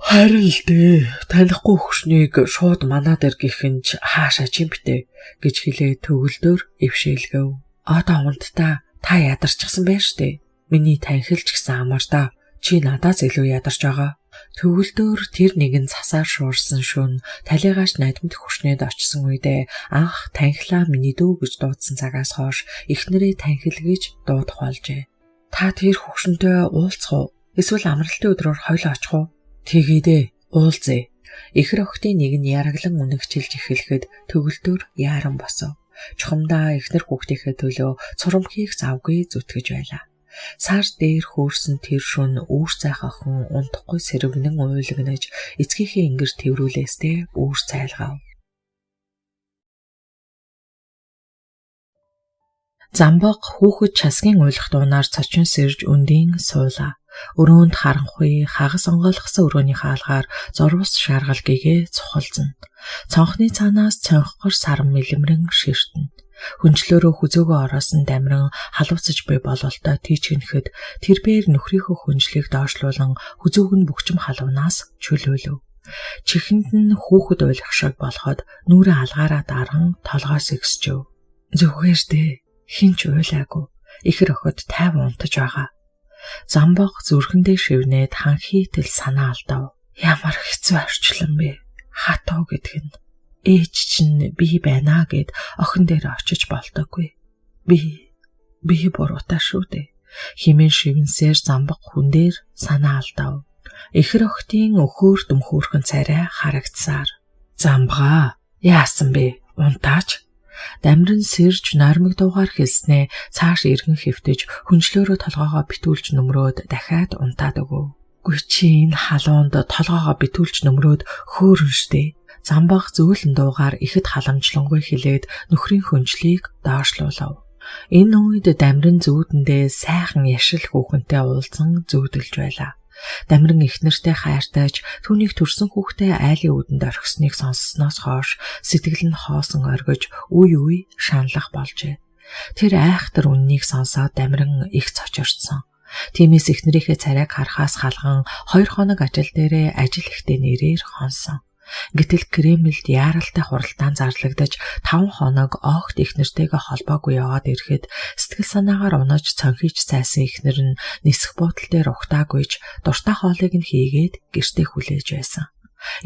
Харин л дээ, танихгүй хөгшнийг шууд манаа дээр гихэн ч хаашаа чимптэй гэж хэлээд төгөлдөр эвшээлгэв. Одоо унтдаа та ядарчихсан байж тээ. Миний танхилч гэсэн амар да. Чи надаас илүү ядарч байгаа. Төгөлдөр тэр нэгэн цасаар шуурсан шүн талигаач надамд хөршнөд очсон үедээ анх танхилаа миний дүү гэж дуудсан цагаас хойш эхнэрээ танхил гэж дуудах болжээ. Та тэр хөгшөнтэй уулзах уу? Эсвэл амралтын өдрөөр хоёлоо очих уу? Тэгээдээ уулзъя. Эхэр охидын нэг нь яраглан үнэгчилж эхлэхэд төгөлдөр яаран босов. Чухамдаа эхнэр хүүхдийнхээ төлөө цурам хийх завгүй зүтгэж байлаа. Сар дээр хөөрсөн тэр шүн үүр цайх охин унтахгүй сэрвнэн уйлгнаж эцгийнхээ ингэр тэврүүлээстэй үүр цайлгав. Замбаг хүүхэд часгийн уйлах дуунаар цочин сэрж өндийн суулаа. Өрөөнд харанхуй хагас онгойлгосон өрөөний хаалгаар зурвас шаргал гэгээ цухалзана. Цонхны цаанаас цонхгор саран мэлмэрэн ширтэнэ. Хөнжлөөрөө хүзөөгөө ороосон дамиран халууцаж буй бололтой тийчгэнэхэд тэрбээр нөхрийнхөө хөнжлийг доошлуулан хүзөөг нь бөхчм халуунаас чөлөөлөв. Чихэнд нь хүүхэд уйлах шиг болоход нүрээ алгаараа даран толгой сэгсчэв. Зүгээр дээ, хэн ч уйлаагүй. Ихэр охид тайван унтаж байгаа. Замбог зүрхэндээ шивнээд ханхийтэл санаа алдав. Ямар хэцүү орчлон бэ? Хатуу гэдэг нь ээж чинь би байна гэд охин дээр очиж болдоггүй. Би буруутай шүү дээ. Химэн шивэнсээр замбаг хүн дээр санаа алдав. Эхэр охидын өхөөр дүмхөөрхөн царай харагдсаар. Замбгаа яасан бэ? Унтаач. Дамиран сэрж нойрмог дуугаар хэлснээ цааш эргэн хэвтэж хөнжлөөрөө толгоогоо битүүлж нөмрөөд дахиад унтаад өгөв. Гүй чи энэ халуунд толгоогоо битүүлж нөмрөөд хөөрөн штэ. Замбаг зөөлөн дуугаар ихэд халамжлангүй хэлээд нөхрийн хөнжлийг доошлуулав. Энэ үед дамиран зүүдэндээ сайхан яшил хүүхэнтэй уулзан зүүдэлж байлаа. Дамиран эхнэртэй хайртайч түүнийг төрсөн хүүхдээ айлын үүдэнд орхисныг сонссоноос хойш сэтгэл нь хоосон оргиж үе үе шаналлах болжээ. Тэр айхтар үннийг сонсоод дамиран их цочордсон. Тиймээс эхнэрийнхээ царайг харахаас халган 2 хоног ажил дээрээ ажил ихтэй нэрээр хонсон. Гэтэл Кремльд яаралтай хуралдаан зарлагдаж 5 хоног огт эхнэртэйгээ холбоогүй яваад ирэхэд сэтгэл санаагаар унаж цонхийж цайсан эхнэр нь нисэх буудал дээр ухтаагүйч дуртай хоолыг нь хийгээд гэртээ хүлээж байсан.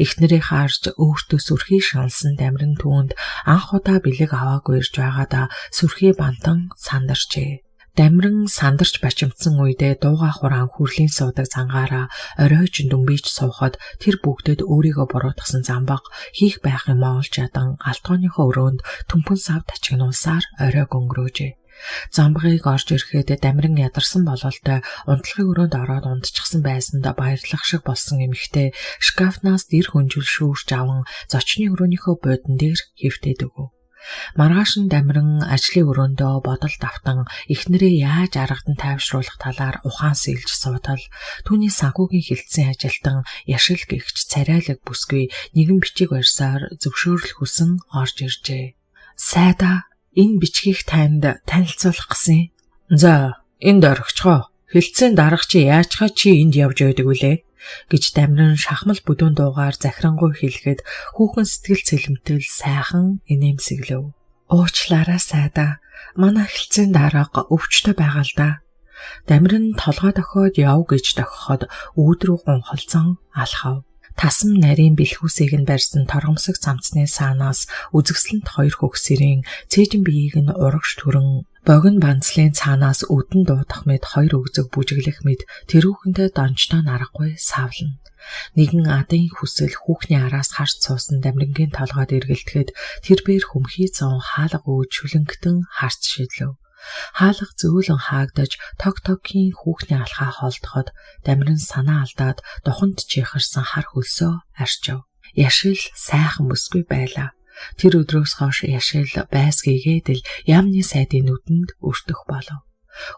Эхнэрээ харж өөртөө сүрхий шаналсан дамиран түүнд анх удаа бэлэг аваагүй ирж байгаадаа сүрхий бантан сандарчээ. Дамиран сандарч бачимдсан үедээ дууга хураан хүрлийн суудаг зангаараа оройж дүмбийж суухад тэр бүгдэд өөрийгөө буруутгасан замбаг хийх байх юм олж ядан галтгооныхоо өрөөнд төмпөн сав тачигнуулсаар оройг өнгөрөөжээ. Замбагыг орж ирэхэд дамиран ядарсан бололтой унтлагын өрөөнд ороод унтчихсан байсанд баярлах шиг болсон эмэгтэй шкафнаас дэр хөнжил шүүрч аван зочны өрөөнийхөө буудан дээр хэвтээд өгөв. Маргааш нь дамиран ажлын өрөөндөө бодол давтан эхнэрээ яаж аргадан тайвшруулах талаар ухаан сэлж суутал түүний санхүүгийн хилцсэн ажилтан яшил гихч царайлаг бүсгүй нэгэн бичиг барьсаар зөвшөөрөл хүсэн орж иржээ. Сайда, энэ бичгийг танд танилцуулах гэсэн. За, Энд орхичгоо. Хилцэн дарга чи яачхаа чи энд явж байдаг вүлээ гэж Дамиран шахмал бүдүүн дуугаар захирангуй хэлэхэд хүүхэн сэтгэл цэлмтэл сайхан инээмсэглэв. Уучлаарай сайдаа. Манай хилцэн дарга өвчтөй байгаа л да. Дамиран толгой дохиод яв гэж дохиход үүд рүү гунхалзан алхав. Тасам нарийн бэлхүүсийг нь барьсан торгомсог цамцны саанаас үзэгсэлэнт хоёр хөгсөрийн цээжин биеийг нь урагш түрэн богино банцлын цаанаас үдэн дуудах мэт хоёр өгзөг бүжиглэх мэт тэрүүхэнтэй донжтой нарахгүй савлна. Нэгэн адын хүсэл хүүхний араас харж суусан Дамирангийн толгойд эргэлдэхэд тэр бээр хүмхий зун хаалга үүд шүлэнгэтэн харц шидлэв. Хаалга зөөлөн хаагдаж тог тогхийн хүүхний алхаа холдоход Дамиран санаа алдаад духанд чихэрсэн хар хөлсөө арчив. Яшил сайхан бүсгүй байлаа. Тэр өдрөөс хойш Яшил байсгийгээд л яамны сайдын нүдэнд өртөх болов.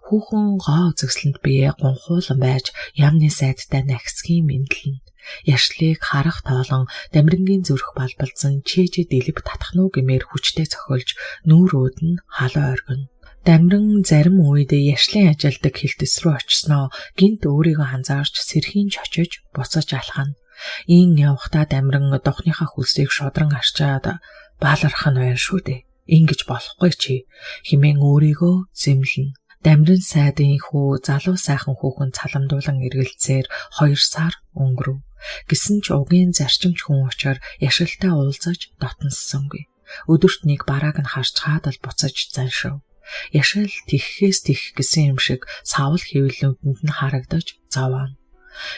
Хүүхэн гоо үзэсгэлэнт бие гунхуулан байж яамны сайдтай нахисгийн мэдлэн. Яшлыг харах тоолон Дамирангийн зүрх балбалзан чээжээ дэлб татах нь уу гэмээр хүчтэй цохилж нүүр үүд нь халуун оргино. Дамиран зарим үед Яшлын ажилдаг хилтэс рүү очсноо гинт өөрийгөө анзаарч сэрхийн чочиж буцаж алхана. Ийн явхдаа Дамиран духныхаа хөлсийг шудран арчаад баалрах нь байна шүү дээ. Ингэж болохгүй чи химэн өөрийгөө зэмлэнэ. Дамиран сайдын хүү залуу сайхан хүүхэн цаламдуулан эргэлзээр 2 сар өнгөрөв. Гэсэн ч угийн зарчимч хүн учир Яшилтай уулзаж дотносонгүй. Өдөрт нэг барааг нь харж чаад л буцаж заншив. Яшил тэгхээс тэгх гэсэн юм шиг савл хэвлэлүүдэнд нь харагдаж зовооно.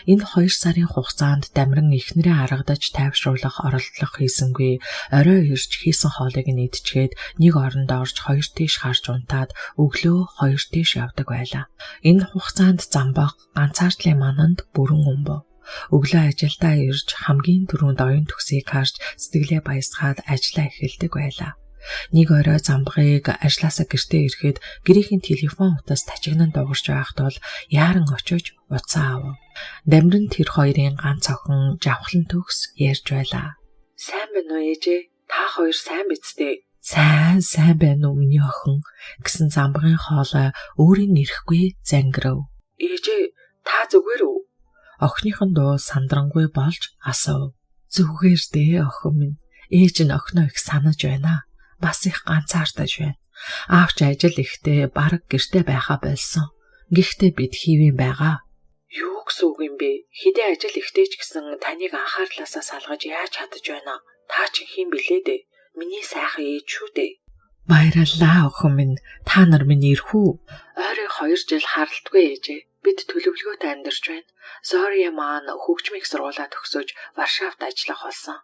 Энэ 2 сарын хугацаанд Дамиран эхнэрээ аргадаж тайвшруулах оролдлого хийсэнгүй. Орой ирж хийсэн хоолыг нь идчихэд нэг оронд орж хоёр тийш харж унтаад өглөө хоёр тийш явдаг байлаа. Энэ хугацаанд Замбаг ганцаардлын мананд бүрэн өмбөв. Өглөө ажилдаа ирж хамгийн түрүүнд оюун төгсийг харж сэтгэлээ баясгаад ажлаа эхэлдэг байлаа. Нэг орой Замбагыг ажлаасаа гэртээ ирэхэд гэрийнхэн телефон утас тачигнан дуугарч байхад бол яаран очиж утсаа авав. Дамиран тэр хоёрын ганц охин жавхлан төгс ярьж байлаа. Сайн байна уу ээжээ? Та хоёр сайн биз дээ? Сайн сайн байна уу миний охин гэсэн Замбагын хоолой өөрийн нэрэхгүй зангирав. Ээжээ та зүгээр үү? Охиных нь дуу сандрангуй болж асуув. Зүгээр дээ охин минь. Ээж нь охиноо их санаж байна. Бас их ганцаардаж байна. Аав ч ажил ихтэй бараг гэрте байхаа болсон. Гэхдээ бид хийвэн байгаа. Юу гэсэн үг юм бэ? Хэдий ажил ихтэй ч гэсэн таныг анхаарлаасаа салгаж яаж чадаж байна? Та чи хэн блээ дээ? Миний сайхан ээж шүү дээ. Баярлалаа охин минь. Та нар минь ирэх үү? Ойрын 2 жил харалтгүй ээжээ. Бид төлөвлөгөөтэй амьдарч байна. Зория маань хөгжмийн их сургуулаа төгсөж Варшавт ажиллах болсон.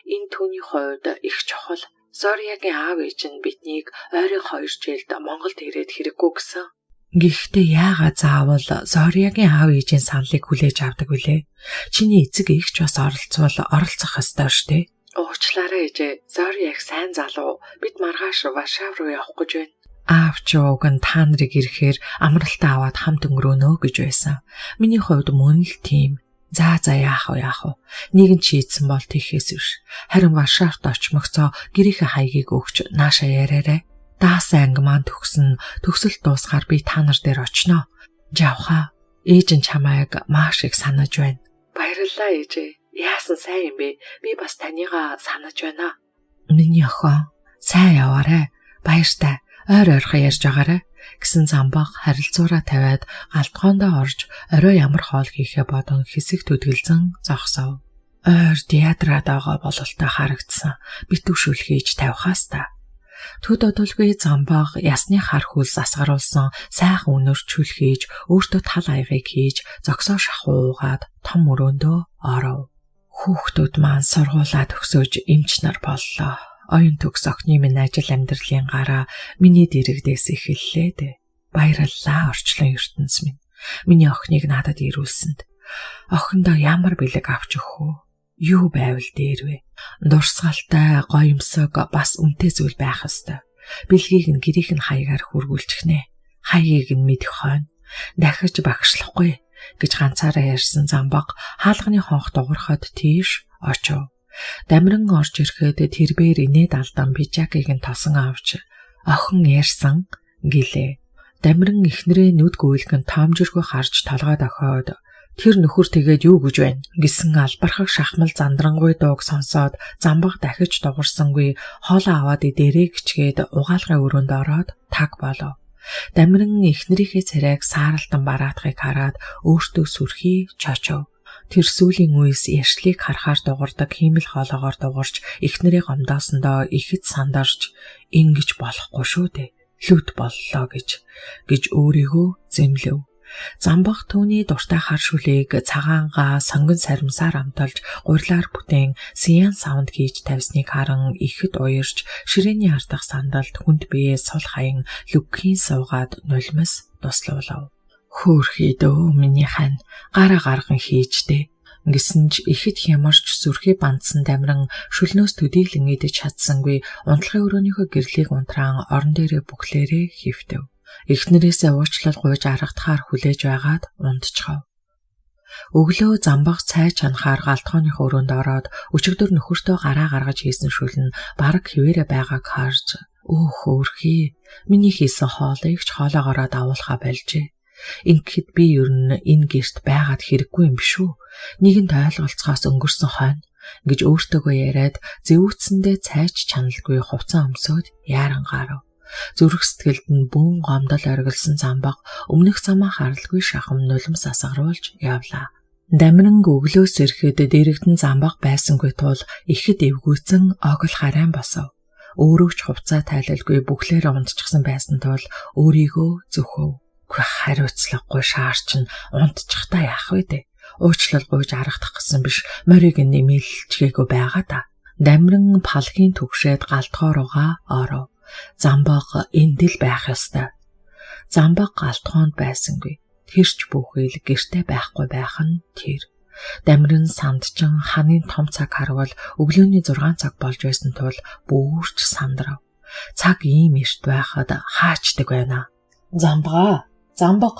Энэ түүний хувьд их чухал. Зориягийн аав ээж нь биднийг ойрын 2 жилд Монголд ирээд хэрэггүй гэсэн. Гэхдээ яагаад заавал Зориягийн аав ээжийн саналыг хүлээж авдаг вүлээ? Чиний эцэг эгч бас оролцвол оролцох ёстой шүү дээ. Уучлаарай ээжээ. Зория их сайн залуу. Бид маргааш Варшав руу явах гэж байна. Аав ч уг нь та нарыг ирэхээр амралтаа аваад хамт өнгөрөөнө гэж байсан. Миний хувьд мөн л тийм. За яах вэ яах вэ? Нэгэн чийдсэн бол тэхээс биш. Харин Варшавт очмогцоо гэрийнхээ хаягийг өгч нааша яриарай. Даасан анги маань төгсөн. Төгсөлт дуусгаар би та нар дээр очино. Жавхаа ээж нь чамайг маш их санаж байна. Баярлалаа ээжээ. Яасан сайн юм бэ? Би бас таныгаа санаж байна. Миний охин сайн яваарай. Баяртай. Ойр ойрхон ярьж байгаарай гэсэн Замбаг харилцуураа тавиад галтгоондоо орж орой ямар хоол хийхээ бодон хэсэг төдгөлзөн зогсов. Ойр ядраад байгаа бололтой харагдсан. Битүүшүүл хийж тавихаас та. Төд одолгүй Замбаг ясны хар хөлс асгаруулсан сайхан үнэр чүл хийж өөртөө тал аягийг хийж зогсоо шахуугаад том өрөөндөө оров. Хүүхдүүд маань сургуулаа төгсөөж эмч нар боллоо. Оюун төгс охины минь ажил амьдралын гараа миний дэрэгдээс эхэллээ дээ. Баярлалаа орчлон ертөнц минь. Миний охиныг надад ирүүлсэнд. Охиндоо ямар бэлэг авч өгөх үү? Юу байвал дээр вэ? Дурсгалтай, гоёмсог бас үнэтэй зүйл байх ёстой. Бэлгийг нь гэрийнх нь хаягаар хүргүүлчихнэ. Хаягийг нь мэдэх хойно. Дахиж багшлахгүй гэж ганцаараа ярьсан Замбаг хаалганы хонх дуурахад тийш очив. Дамиран орж ирэхэд тэрбээр инээд алдан пижакийг нь тосон авч охин ярьсан гэлээ. Дамиран эхнэрээ нүд гүйлгэн тоомжиргүй харж толгой дохиод тэр нөхөр тэгээд юу гэж байна гэсэн албархаг шахмал зандрангуй дууг сонсоод замбаг дахиж дугарсангүй хоолоо аваад идэрээ гिचгээд угаалгын өрөөнд ороод таг болов. Дамиран эхнэрийнхээ царайг сааралтан бараатахыг хараад өөртөө сүрхий чочов. Тэр сүүлийн үеэс яшлыг харахаар дугардаг хиймэл хоолоогоор дугарч эхнэрээ гомдоосондоо ихэд сандарч ингэж болохгүй шүү дээ. Лүт боллоо гэж өөрийгөө зэмлэв. Замбах түүний дуртай хар шүлийг цагаангаа сонгон саримсаар амталж гурилаар бүтээн сиян савнд хийж тавьсныг харан ихэд уярч ширээний ардах сандалд хүнд биеэ сул хаян лүгхийн суугаад нулимс туслуулав. Хөөхий дөө миний хань гараа гарган хийж дээ. Гэсэн ч ихэд хямарч сүрхий бандсан дамиран шүлнөөс төдийлөн идэж чадсангүй унтлагын өрөөнийхөө гэрлийг унтраан орон дээрээ бүхлээрээ хөвтөв. Эхнэрээсээ уучлал гуйж аргадахаар хүлээж байгаад унтчихав. Өглөө замбах цай чанахаар галтгооных өрөөнд ороод өчигдөр нөхөртөө гараа гаргаж хийсэн шүл нь бараг хэвээрээ байгааг харж өөх хөөрхий миний хийсэн хоолыг ч хоолоогоороо давуулахаа болжээ. Ингэхэд би ер нь энэ гэрт байгаад хэрэггүй юм биш үү? Нэгэнт ойлголцохоос өнгөрсөн хойно гэж өөртөөгөө яриад зэвүүцэндээ цайч чаналгүй хувцас өмсөөд яаран гарав. Зүрх сэтгэлд нь бүүн гомдол оргилсон замбаг өмнөх замаа харалгүй шахам нулимс асгаруулж явлаа. Дамиранг өглөөс ирэхэд дэрэгдэн замбаг байсангүй тул ихэд эвгүйцэн огол харайн босов. Өөрөө ч хувцаа тайлалгүй бүхлээрээ унтчихсан байсан тул өөрийгөө зөвхөв. Хариуцлагагүй шаарч нь унтчихтаа яах вэ дээ? Уучлал гуйж аргадах гэсэн биш морийг нэмэлчгээгүй байгаа та. Дамиран палгийн түгшээд галтгоо руугаа оров. Замбаг энд л байх ёстой. Замбаг галтгоонд байсангүй. Тэрч бүхэл гэрте байхгүй байх нь тэр. Дамиран сандчин ханын том цаг харвал өглөөний 6 цаг болж байсан тул бүрч сандрав. Цаг ийм эрт байхад хаачдаг байна. Замбгаа, замбаг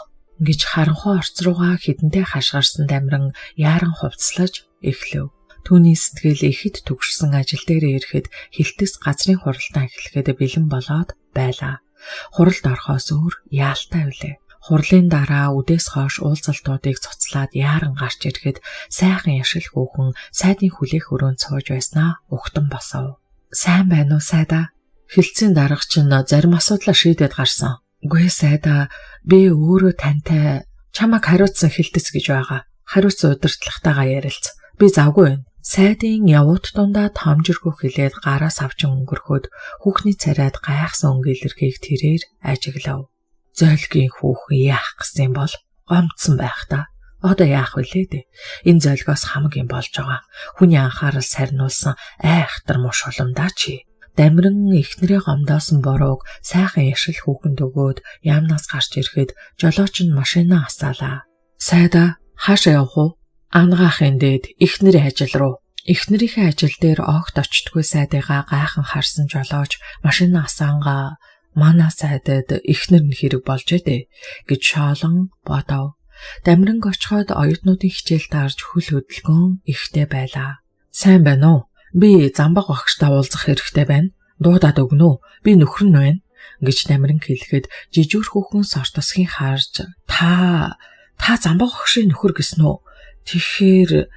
гэж харанхуй орц руугаа хідэнтэй хашгирсан дамиран яаран хувцлаж эхлэв. Түүний сэтгэл ихэд түгшсэн ажил дээр ирэхэд хилтэс газрын хуралдаан эхлэхэд бэлэн болоод байлаа. Хуралд орохоос өөр яалтай үлээ. Хурлын дараа үдээс хойш уулзалтуудыг цуцлаад яаран гарч ирэхэд сайхан яшил хүүхэн сайдын хүлээх өрөөнд сууж байснаа угтан босов. Сайн байна уу сайдаа? Хилцийн дарга чинь зарим асуудлаа шийдээд гарсан. Үгүй сайдаа, би өөрөө тантай чамайг хариуцсан хилтэс гэж байгаа. Хариуцсан удирдлагатайгаа ярилц. Би завгүй байна. Сайдын явуут дундаа тоомжиргүй хилээд гараас авчин өнгөрөхөд хүүхний царайд гайхсан өнгө илэрхийг тэрээр ажиглав. Зөөлгийн хүүхэн яах гэсэн юм бол гомдсон байх та. Одоо яах вүлээ дээ? Энэ зөөлгөөс хамаг юм болж байгаа. Хүний анхаарал сарниулсан айхтар муш уламдаа чи. Дамиран эхнэрээ гомдоосон бурууг сайхан яшил хүүхэнд өгөөд яамнаас гарч ирэхэд жолооч нь машинаа асаалаа. Сайдаа хаашаа явах уу? Ангаахын дээд эхнэрийн ажил руу. Эхнэрийнхээ ажил дээр огт очтгүй сайдыгаа гайхан харсан жолооч машина асаангаа манай сайдад эхнэр нь хэрэг болж ээ гэж шоолон бодов. Дамиранг очиход оюутнуудын хичээл таарж хөл хөдөлгөөн ихтэй байлаа. Сайн байна уу? Би замбаг багштай уулзах хэрэгтэй байна. Дуудаад өгнө үү? Би нөхөр нь байна гэж дамиранг хэлэхэд жижүүр хүүхэн сортосхийн харж та замбаг багшийн нөхөр гэсэн үү? Тэгэхээр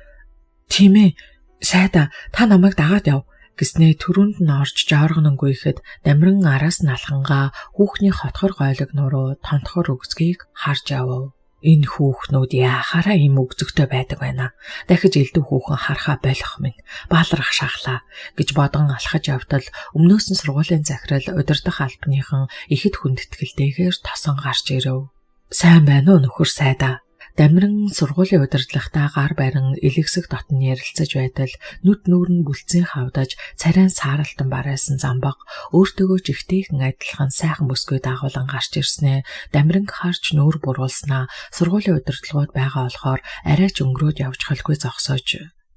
тийм ээ сайда та намайг дагаад яв гэснээ төрөнд нь орж жооргононгуй ихэд дамиран араас нь алхангаа хүүхний хотхор гойлог нуруу тонтхор өгзгийг харж явв. Энэ хүүхнүүд яахаараа ийм өгзөгтэй байдаг байна. Дахиж элдв хүүхэн харахаа болох минь. Баалрах шахлаа гэж бодон алхаж явтал өмнөөс нь сургуулийн захирал удирдах албаныхан ихэд хүндэтгэлтэйгээр тосон гарч ирэв. Сайн байна уу нөхөр сайдаа? Дамиран сургуулийн удирдлагатай гар барин элэгсэг дотн ярилцаж байтал нүд нүүр нь бүлцэн хавдаж царайн сааралтан барайсан замбаг өөртөөгөө жигтэйхэн адилхан сайхан бүсгүй дагуулan гарч ирснээ дамиранг харж нүүр буруулснаа сургуулийн удирдлагууд байгаа болохоор арай ч өнгөрөөд явж холгүй зогсоож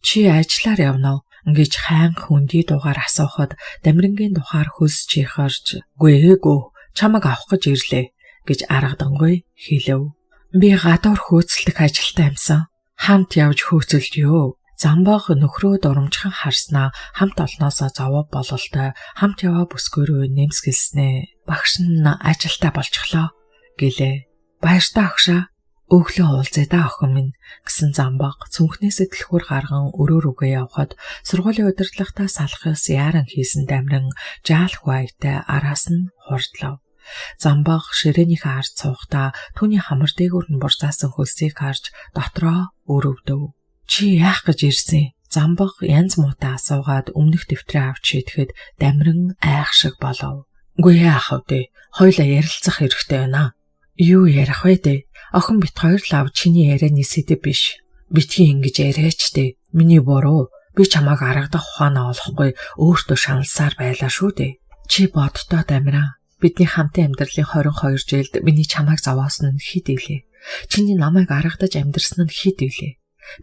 чи ажиллаар явна уу гэж хайнх хүндий дугаар асуухад дамирангийн тухаар хөлс чихарч үгүй ээгүү чамайг авах гэж ирлээ гэж аргадангүй хэлэв. Би гадуур хөөцөлдөх ажилтай юмсан. Хамт явж хөөцөлдөө. Замбаг нөхрөө дурамжхан харснаа хамт олноосоо зовоо бололтой хамт яваа бүсгүйрөө нэмсгэлснээ. Багш нь ажилтаа болчихлоо гэлээ. Баяртай агшаа. Өглөө уулзъя да охин минь гэсэн Замбаг цүнхнээсээ түлхүүр гарган өрөө рүүгээ явхад сургуулийн удирдлагатаа салах ёс яаран хийсэн Дамиран жаал хуайтай араас нь хурдлав. Замбаг ширээнийхээ ард суухдаа түүний хамар дээгүүр нь бурзаасан хөлсийг харж дотроо өрөвдөв. Чи яах гэж ирсэн? Замбаг янз муутай асуугаад өмнөх дэвтрээ авч шийдэхэд Дамиран айх шиг болов. Үгүй яах вэ? Хоёлаа ярилцах хэрэгтэй байна. Юу ярих вэ дээ? Охин бит хоёр лав чиний ярианы сэдэв биш. Битгий ингэж яриач дээ. Миний буруу. Би чамайг аргадах ухаанаа олохгүй өөртөө шаналсаар байлаа шүү дээ. Чи боддоо Дамиран. Бидний хамтын амьдралын 22 жилд миний чамайг зовоосон нь хэд илээ. Чиний намайг аргадаж амьдрсан нь хэд илээ.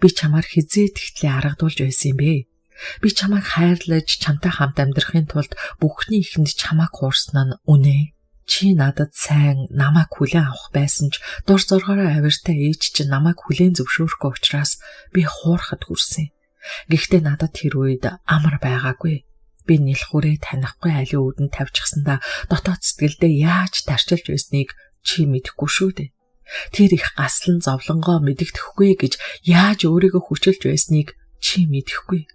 Би чамаар хизээ тэгтлээ аргадуулж байсан юм бэ? Би чамайг хайрлаж чамтай хамт амьдрахын тулд бүхний ихэнд чамайг хуурсан нь үнэ. Чи надад сайн намайг хүлээн авах байсан ч дур зоргоороо авиртай ээж чинь намайг хүлээн зөвшөөрөхгүй учраас би хуурахад хүрсэн. Гэхдээ надад тэр үед амар байгаагүй. Би нэлхүүрээ танихгүй айлын үүдэн тавьчихсандаа дотоод сэтгэлдээ яаж тарчилж байсныг чи мэдэхгүй шүү дээ. Тэр их гаслан зовлонгоо мэдэгдэхгүй гэж яаж өөрийгөө хүчилж байсныг чи мэдэхгүй.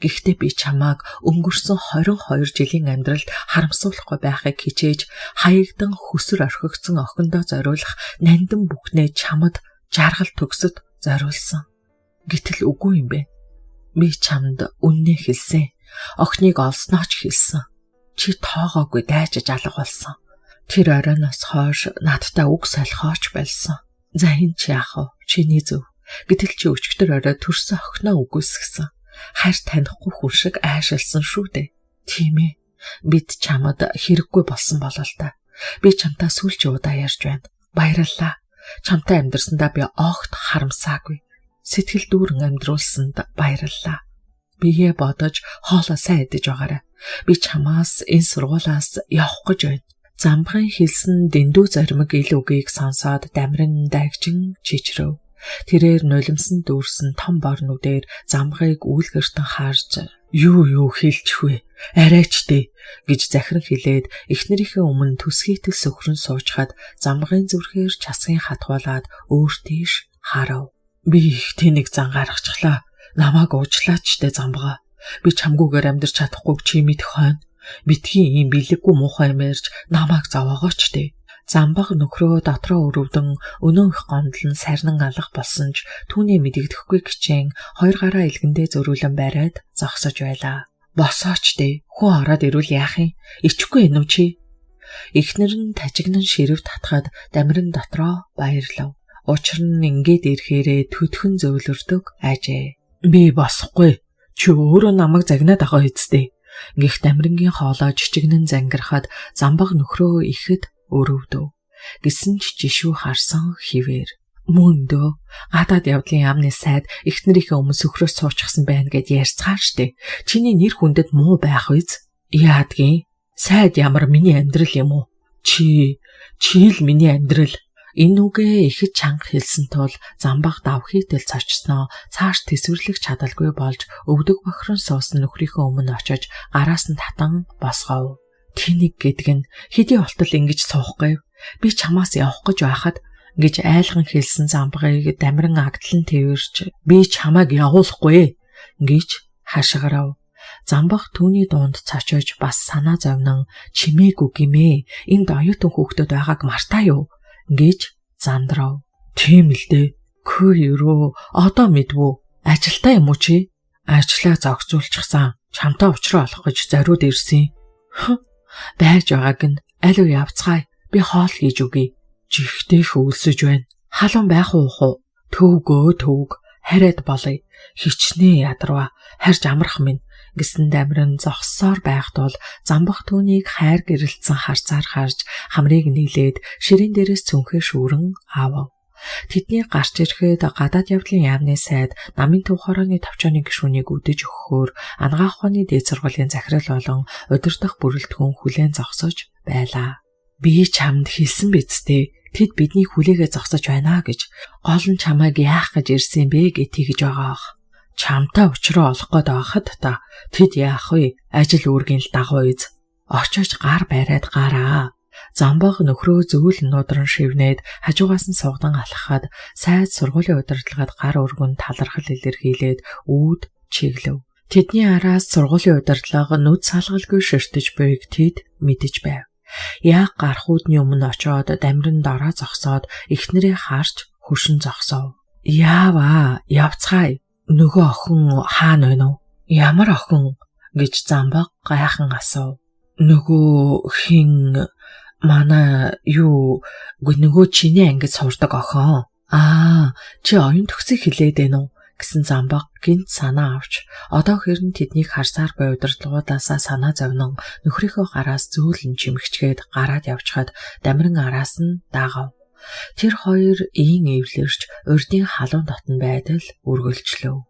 Гэхдээ би чамааг өнгөрсөн 22 жилийн амьдралд харамсуулахгүй байхыг хичээж хаягдан хөсөр орхигдсон охиндоо зориулах нандин бүхнээ чамд жаргал төгсөд зориулсан. Гэтэл үгүй юм бэ. Би чамд үннээ хэлсэн. Охиныг олсноо ч хэлсэн. Чи тоогоогүй дайжиж алга болсон. Тэр оройноос хойш надтай үг солихооч болсон. За энэ чи яах вэ? Чиний зөв. Гэтэл чи өчигдөр орой төрсөн охиноо үгүйсгэсэн. Хайр танихгүй хүн шиг айшилсан шүү дээ. Тийм ээ. Бид чамд хэрэггүй болсон болол та. Би чамтай сүүлчийн удаа ярьж байна. Баярлалаа. Чамтай амьдрсандаа би огт харамсаагүй. Сэтгэл дүүрэн амьдруулсанд баярлалаа. Бие бодож хоолоо сайн идэж байгаарай. Би чамаас энэ сургуулиас явах гэж байна. Замбгын хэлсэн дэндүү зоримог ил үгийг сонсоод Дамиран дагжин чичрэв. Тэрээр нулимсан дүүрсэн том борнуудээр Замбгыг үүлгэртэн харж юу хэлчих вэ? Арайч дээ гэж захиран хэлээд эхнэрийнхээ өмнө төсгийтэл сөхрөн суучхад Замбгын зүрхээр часгийн хатгуулад өөр тийш харав. Би их тэнэг зан гаргачихлаа. Намайг уучлаач дээ Замбгаа. Би чамгүйгээр амьдрч чадахгүйг чи мэдэх хойно. Битгий ийм бэлэггүй муухай юм ярьж намайг зовоогооч дээ. Замбаг нөхрөө дотроо өрөвдөн өнөө их гомдол нь сарнан алга болсон ч түүний мэдэгдэхгүй хичээн хоёр гараа илгэндээ зөрүүлэн бариад зогсож байлаа. Босооч дээ. Хүн ороод ирвэл яах юм? Ичихгүй юм уу чи? Эхнэр нь тажигнан ширэв татхад Дамиран дотроо баярлав. Учир нь ингээд ирэхээрээ төдхөн зөөлөрдөг ажээ. Би босохгүй. Чи өөрөө намайг загнаад авах үсттэй. Гэх Дамирангийн хоолой жижигнэн зангирахад Замбаг нөхрөө ихэд өрөвдөв. Гисэн ч жишүү харсан хിവэр. Мөн дөө гадаад явдлын яамны сайд эхнэрийнхээ өмнө сөхрөөс суучихсан байна гэд ярьцгаа штэ. Чиний нэр хүндэд муу байх үз? Яадгийн? Сайд ямар миний амьдрал юм уу? Чи л миний амьдрал. Энэ үгээ ихэд чанга хэлсэн тул Замбаг давхийтэл цочсноо цааш тэсвэрлэх чадалгүй болж өвдөг бохирон суусан нөхрийнхөө өмнө очиж гараас нь татан босгов. Тэнэг гэдэг нь хэдий болтол ингэж суухгүй. Би чамаас явах гэж байхад гэж айлган хэлсэн Замбагыг Дамиран агдлан тэрвэрч би чамайг явуулахгүй гэж хашгирав. Замбаг түүний дунд цочож бас санаа зовнон чимээгүй гимээ энд оюутан хүүхдүүд байгааг мартаа юу гэж зандрав. Тийм л дээ. Көө өрөө одоо мэдвүү. Ажилтаа юм уу чи? Ажлаа зогцуулчихсан. Чамтай уулзраа олох гэж зориуд ирсэн. Байж байгааг нь аль уу явцгаая. Би хоол хийж өгье. Жихтэй хөвлөсөж байна. Халуун байх уу хуу? Төвгөө төвг. Хариад болъё. Хичнээн ядарва. Харж амрах минь гэсэн Дамиран зогссоор байх тул Замбах түүнийг хайр гэрэлтсэн харцаар харж хамрыг нийлээд ширээн дээрээс цүнхээ шүүрэн аавав. Тэдний гарч ирэхэд гадаад явдлын яамны сайд намын төв хорооны товчооны гишүүнийг үдэж өгөхөөр анагаах ухааны дээд сургуулийн захирал болон удирдах бүрэлдэхүүн хүлээн зогсож байлаа. Би чамд хэлсэн биз дээ. Тэд бидний хүлээгээ зогсож байна гэж. Гол нь чамайг яах гэж ирсэн бэ гэж тэгж байгаа ах. Чамтай учраа олох гээд байхад та тэд яах вэ? Ажил үүргийн л дагуу эз. Очиж гар бариад гараа. Замбаг нөхрөө зөөлөн нудран шивнээд хажуугаас нь сугдан алхахад сайд сургуулийн удирдлагад гар өргөн талархал илэрхийлээд үүд чиглэв. Тэдний араас сургуулийн удирдлага нүд салгалгүй ширтэж буйг тэд мэдэж байв. Яг гарах үүдний өмнө очоод дамиран дороо зогсоод эхнэрээ харж хөшин зогсов. "Яаваа, явцгаая. Нөгөө охин хаана байна вэ? Ямар охин?" гэж Замбаг гайхан асуув. "Нөгөө хин манай юу үгүй нөгөө чиний ангид сурдаг охин. Аа, чи оюун төгсийг хэлээд байна уу?" гэсэн Замбаг гинт санаа авч одоо хэрэн тэднийг харсаар буй удирдлагуудаасаа санаа зовнон нөхрийнхөө гараас зөөлөн чимэгчгээд гараад явчихад дамиран араас нь дагав. Тэр хоёр ийн эвлэрч урдын халуун дотн байдал үргэлжлэв.